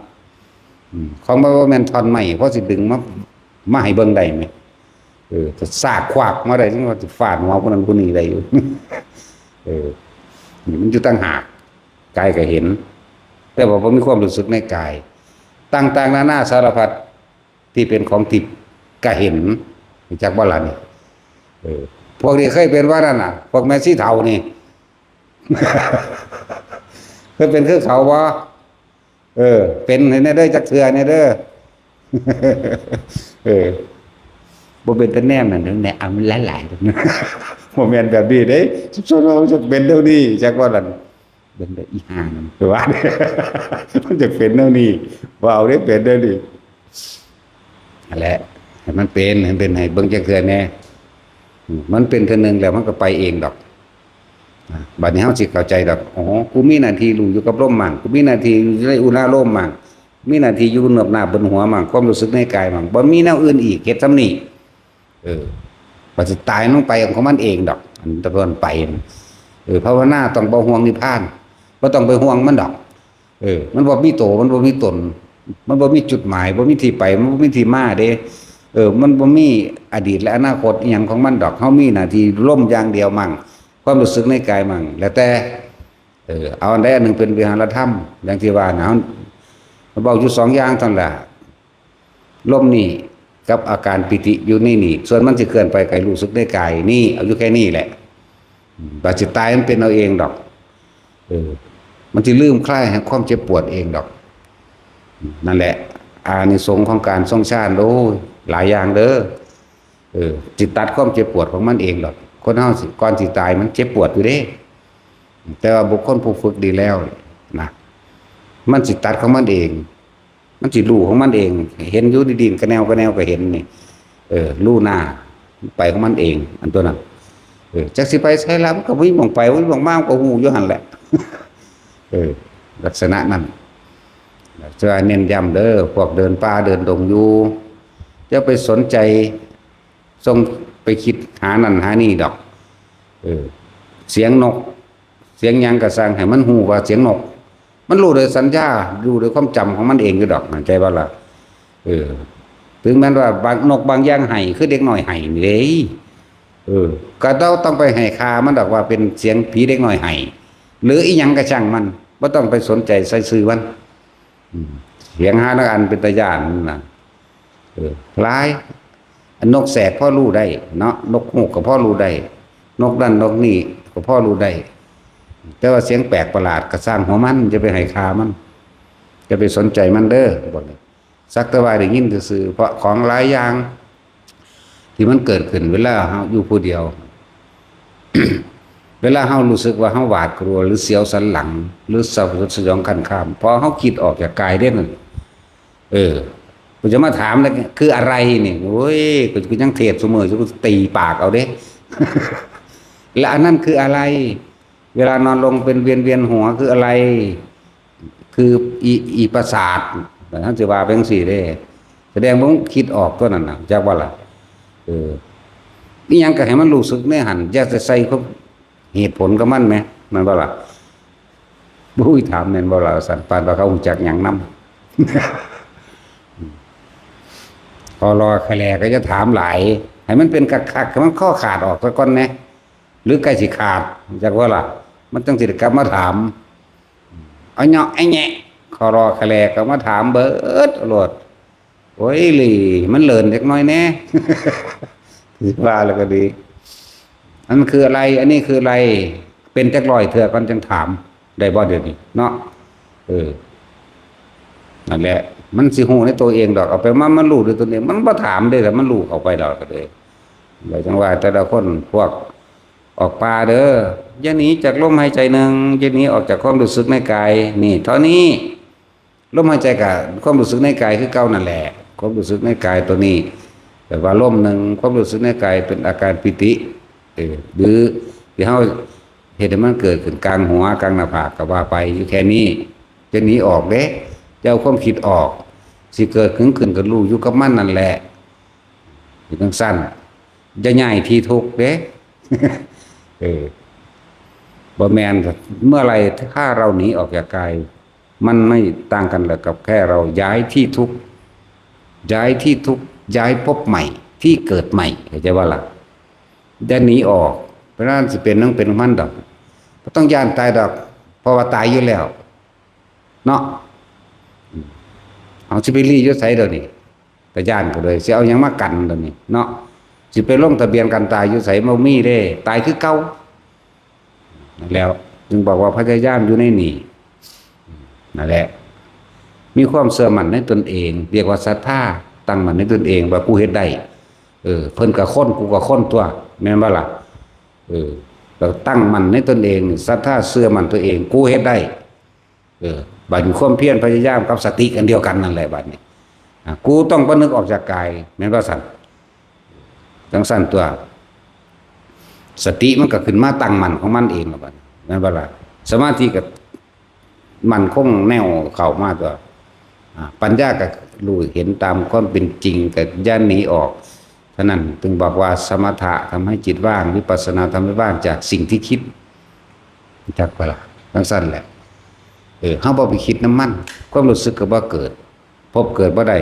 อืม ของมันบ่แม่นท่อนไม้ พอสิดึงมา มาให้เบิ่งได้ไหม เออ ถ้าซากขวากมาได้ จั่งว่าสิฟาดหัวผู้นั้นผู้นี้ได้อยู่ เออ นี่มันอยู่ต่างหาก กายก็เห็น แต่ว่าบ่มีความรู้สึกในกาย ต่างๆ นานาสารพัดที่เป็นของทิพย์ก็เห็น รู้จักบ่ล่ะนี่ เออ พวกนี้เคยเป็นว่านั่นน่ะ พวกแม่ชีเฒ่านี่ เคยเป็นคือเขาบ่ เออ เป็นให้แน่เด้อ จักเทื่อแน่เด้อ เออ บ่เป็นตาแนมนั่นแหละ เอามันหลายๆ บ่แม่นแบบนี้เด้ สุดๆ เราจะเป็นเท่านี้ จักว่านั่น เป็นแบบอีห่านั่น ว่า มันจะเป็นเท่านี้ ว่าเอาได้เป็นเท่านี้ นั่นแหละ ให้มันเป็น ให้เป็น ให้เบิ่งจักเทื่อแน่ อืม มันเป็นเทื่อหนึ่งแล้วมันก็ไปเองดอก อ่ะ บัดนี้เฮาสิเข้าใจดอก อ๋อ กูมีหน้าที่รู้อยู่กับลมมั่ง กูมีหน้าที่อยู่ในอุณาโลมมั่ง มีหน้าที่อยู่เนิบหน้าบนหัวมั่ง ความรู้สึกในกายมั่ง บ่มีแนวอื่นอีก เฮ็ดส่ำนี้ เออ บัดสิตายลงไปของมันเองดอก อันตะเพิ่นไปน่ะ เออ ภาวนาต้องบ่ห่วงนิพพาน บ่ต้องไปห่วงมันดอก เออ มันบ่มีโต มันบ่มีตน มันบ่มีจุดหมาย บ่มีที่ไป มันบ่มีที่มาเด้ เออ มันบ่มีอดีตและอนาคตอิหยังของมันดอก เฮามีหน้าที่ลมอย่างเดียวมั่ง ความรู้สึกในกายมั่ง แล้วแต่ เออ เอาอันใดอันหนึ่งเป็นวิหารธรรม อย่างที่ว่านะ เฮาเว้าอยู่สองอย่างเท่านั้นล่ะ ลมนี่กับอาการปีติอยู่ในนี่ ส่วนมันสิเคลื่อนไปก็ให้รู้สึกในกายนี่ เอาอยู่แค่นี้แหละ อืม บัดสิตายมันเป็นเอาเองดอก เออ มันสิลืมคลายแห่งความเจ็บปวดเองดอก นั่นแหละ อานิสงส์ของการทรงฌาน โอ้ย หลายอย่างเด้อ เออ สิตัดความเจ็บปวดของมันเองดอก คนเฮาสิ ก่อนสิตายมันเจ็บปวดอยู่เด้ แต่ว่าบุคคลผู้ฝึกดีแล้วนะ มันสิตัดของมันเอง มันสิรู้ของมันเอง เห็นอยู่ดีๆ กะแนวกะแนวก็เห็นนี่ เออ รู้หน้า ไปของมันเอง อันตัวนั้น เออ จักสิไปไสล่ะ มันก็บ่มีหม่องไป บ่มีหม่องมา มันก็ฮู้อยู่หั่นแหละ เออ ลักษณะนั้น จะเน้นย้ำเด้อ พวกเดินป่าเดินดงอยู่ อย่าไปสนใจ ส่งไปคิดหานั่นหานี่ดอก เออ เสียงนก เสียงหยังก็ซ่าง ให้มันฮู้ว่าเสียงนก มันรู้โดยสัญญา รู้โดยความจำของมันเองอยู่ดอก เข้าใจบ่ล่ะ เออ ถึงแม้ว่าบาง นกบางอย่างไห้ คือเด็กน้อยไห้นี่เด้ เออ ก็ต้อง ต้องไปให้ค่ามันดอกว่าเป็นเสียงผีเด็กน้อยไห้ หรืออีหยังก็ช่างมัน บ่ต้องไปสนใจใส่ซื่อมัน อืม เสียงห่าลางอันเป็นตาย้านนั่นน่ะ เออ หลาย อันนกแสกพอรู้ได้เนาะ นกฮูกก็พอรู้ได้ นกนั่นนกนี่ก็พอรู้ได้ แต่ว่าเสียงแปลกประหลาดก็ซ่างหัวมัน อย่าไปให้ค่ามัน อย่าไปสนใจมันเด้อ บอกเลย สักแต่ว่าได้ยินซื่อๆ เพราะของหลายอย่าง ที่มันเกิดขึ้นเวลาเฮาอยู่ผู้เดียว เวลาเฮารู้สึกว่าเฮาหวาดกลัว หรือเสียวสันหลัง หรือสยดสยองคันคาม พอเฮาคิดออกจากกายเด้นั่น เออ กูจะมาถามเลย คืออะไรนี่ โอ้ย กู กูยังเทศน์ซุมื้ออยู่ กูตีปากเอาเด้ และอันนั้นคืออะไร เวลานอนลงเป็นเวียน เวียนหัวคืออะไร คืออี อีประสาท ท่านสิว่าเป็นจั่งซี้เด้ แสดงว่ามึงคิดออกตัวนั้นน่ะ จักว่าล่ะ เออ อีหยังก็ให้มันรู้สึกในหั่น อย่าจะใส่ความเหตุผลกับมันแหม แม่นบ่ล่ะ บุ้ย ถามแม่นบ่ล่ะ สันปานว่าเขารู้จักหยังนำ พอรอแคลก็จะถามหลาย ให้มันเป็นคักๆ ให้มันข้อขาดออกซะก่อนแหน่ หรือใกล้สิขาด จักว่าล่ะ มันจั่งสิได้กลับมาถาม เอาเหยาะไอ้แหยะ คอรอแคลก็มาถามเบิดโลด โอ้ย หลี มันเลินจักหน่อยแหน่ ว่าแล้วก็ดี อันคืออะไร อันนี้คืออะไร เป็นจักร้อยเทื่อก่อนจังถาม ได้บ่เดี๋ยวนี้เนาะ เออ นั่นแหละ มันสิฮู้ในตัวเองดอก เอาไปมา มันรู้ด้วยตนเอง มันบ่ถามเด้ แต่มันรู้เข้าไปดอกก็เลย เลยจังว่าแต่ละคนพวกออกป่าเด้อ อย่าหนีจากลมหายใจหนึ่ง อย่าหนีออกจากความรู้สึกในกาย นี่ เท่านี้ ลมหายใจกับความรู้สึกในกายคือเก่านั่นแหละ ความรู้สึกในกายตัวนี้ แต่ว่าลมหนึ่ง ความรู้สึกในกายเป็นอาการปีติ เออ หรือที่เฮา เฮ็ดให้มันเกิดขึ้นกลางหัวกลางหน้าผากก็ว่าไป อยู่แค่นี้ จะหนีออกเด้ จะเอาความคิดออก สิเกิดขึ้นขึ้นก็รู้อยู่กับมันนั่นแหละ อยู่จั่งซั้น อย่าย้ายที่ทุกข์เด้ เออ บ่แม่น เมื่อไหร่ถ้าเราหนีออกจากกาย มันไม่ต่างกันเลยกับแค่เราย้ายที่ทุกข์ ย้ายที่ทุกข์ ย้ายภพใหม่ ที่เกิดใหม่ เข้าใจบ่ล่ะ อย่าหนีออก เพราะนั้นสิเป็นต้องเป็นของมันดอก บ่ต้องย้านตายดอก เพราะว่าตายอยู่แล้ว เนาะ เอาสิไปลี้อยู่ไสเดี๋ยวนี้ ตาย้านก็เลย สิเอาหยังมากันเดี๋ยวนี้ เนาะ สิไปลงทะเบียนกันตายอยู่ไส บ่มีเด้ ตายคือเก่า นั่นแหล้ว จึงบอกว่าพยายามอยู่ในนี่ นั่นแหละ มีความเชื่อมั่นในตนเอง เรียกว่าศรัทธา ตั้งมั่นในตนเองว่ากูเฮ็ดได้ เออ เพิ่นก็คน กูก็คนตั๊ว แม่นบ่ล่ะ เออ แล้วตั้งมั่นในตนเอง ศรัทธาเชื่อมั่นตัวเอง กูเฮ็ดได้ เออ บัดนี้ความเพียรพยายามกับสติอันเดียวกันนั่นแหละบัดนี้ อ่ะ กูต้องบ่นึกออกจากกาย แม่นบ่ซั่น จั่งซั้นตั๊ว สติมันก็ขึ้นมาตั้งมั่นของมันเองแล้วบัดนี้ แม่นบ่ล่ะ สมาธิก็มั่นคงแน่วเข้ามาตั๊ว อ่า ปัญญาก็รู้เห็นตามความเป็นจริง ก็อย่าหนีออก ฉะนั้นจึงบอกว่าสมถะทำให้จิตว่าง วิปัสสนาทำให้ว่างจากสิ่งที่คิด จักบ่ล่ะ จั่งซั้นแหละ เออ เฮาบ่ไปคิดนำมัน ความรู้สึกก็บ่เกิด ภพเกิดบ่ได้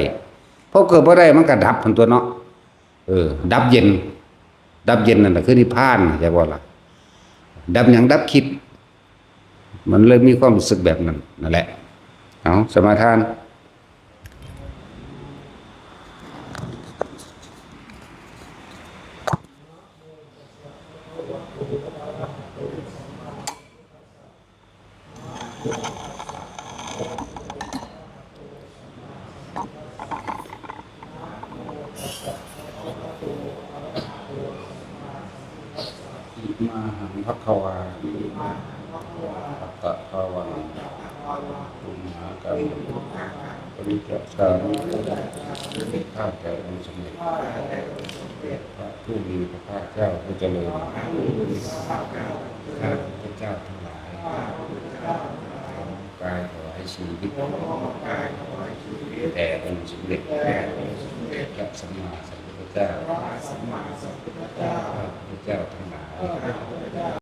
ภพเกิดบ่ได้มันก็ดับหั้นตั๊วเนาะ เออ ดับเย็น ดับเย็นนั่นน่ะคือนิพพาน เข้าใจบ่ล่ะ ดับหยัง ดับคิด มันเลยมีความรู้สึกแบบนั้น นั่นแหละ เอา สมาทาน อิมาหังภัควา อัตตะภาวัง ตุมหากัง ปริจจานิ ข้าแต่องค์สมเด็จพระผู้มีพระภาคเจ้าผู้เจริญ ข้าพระพุทธเจ้าทั้งหลาย ขอกายถวายชีวิต แด่องค์สมเด็จพระสัมมาสัมพุทธเจ้า ข้าพระพุทธเจ้าทั้งหลาย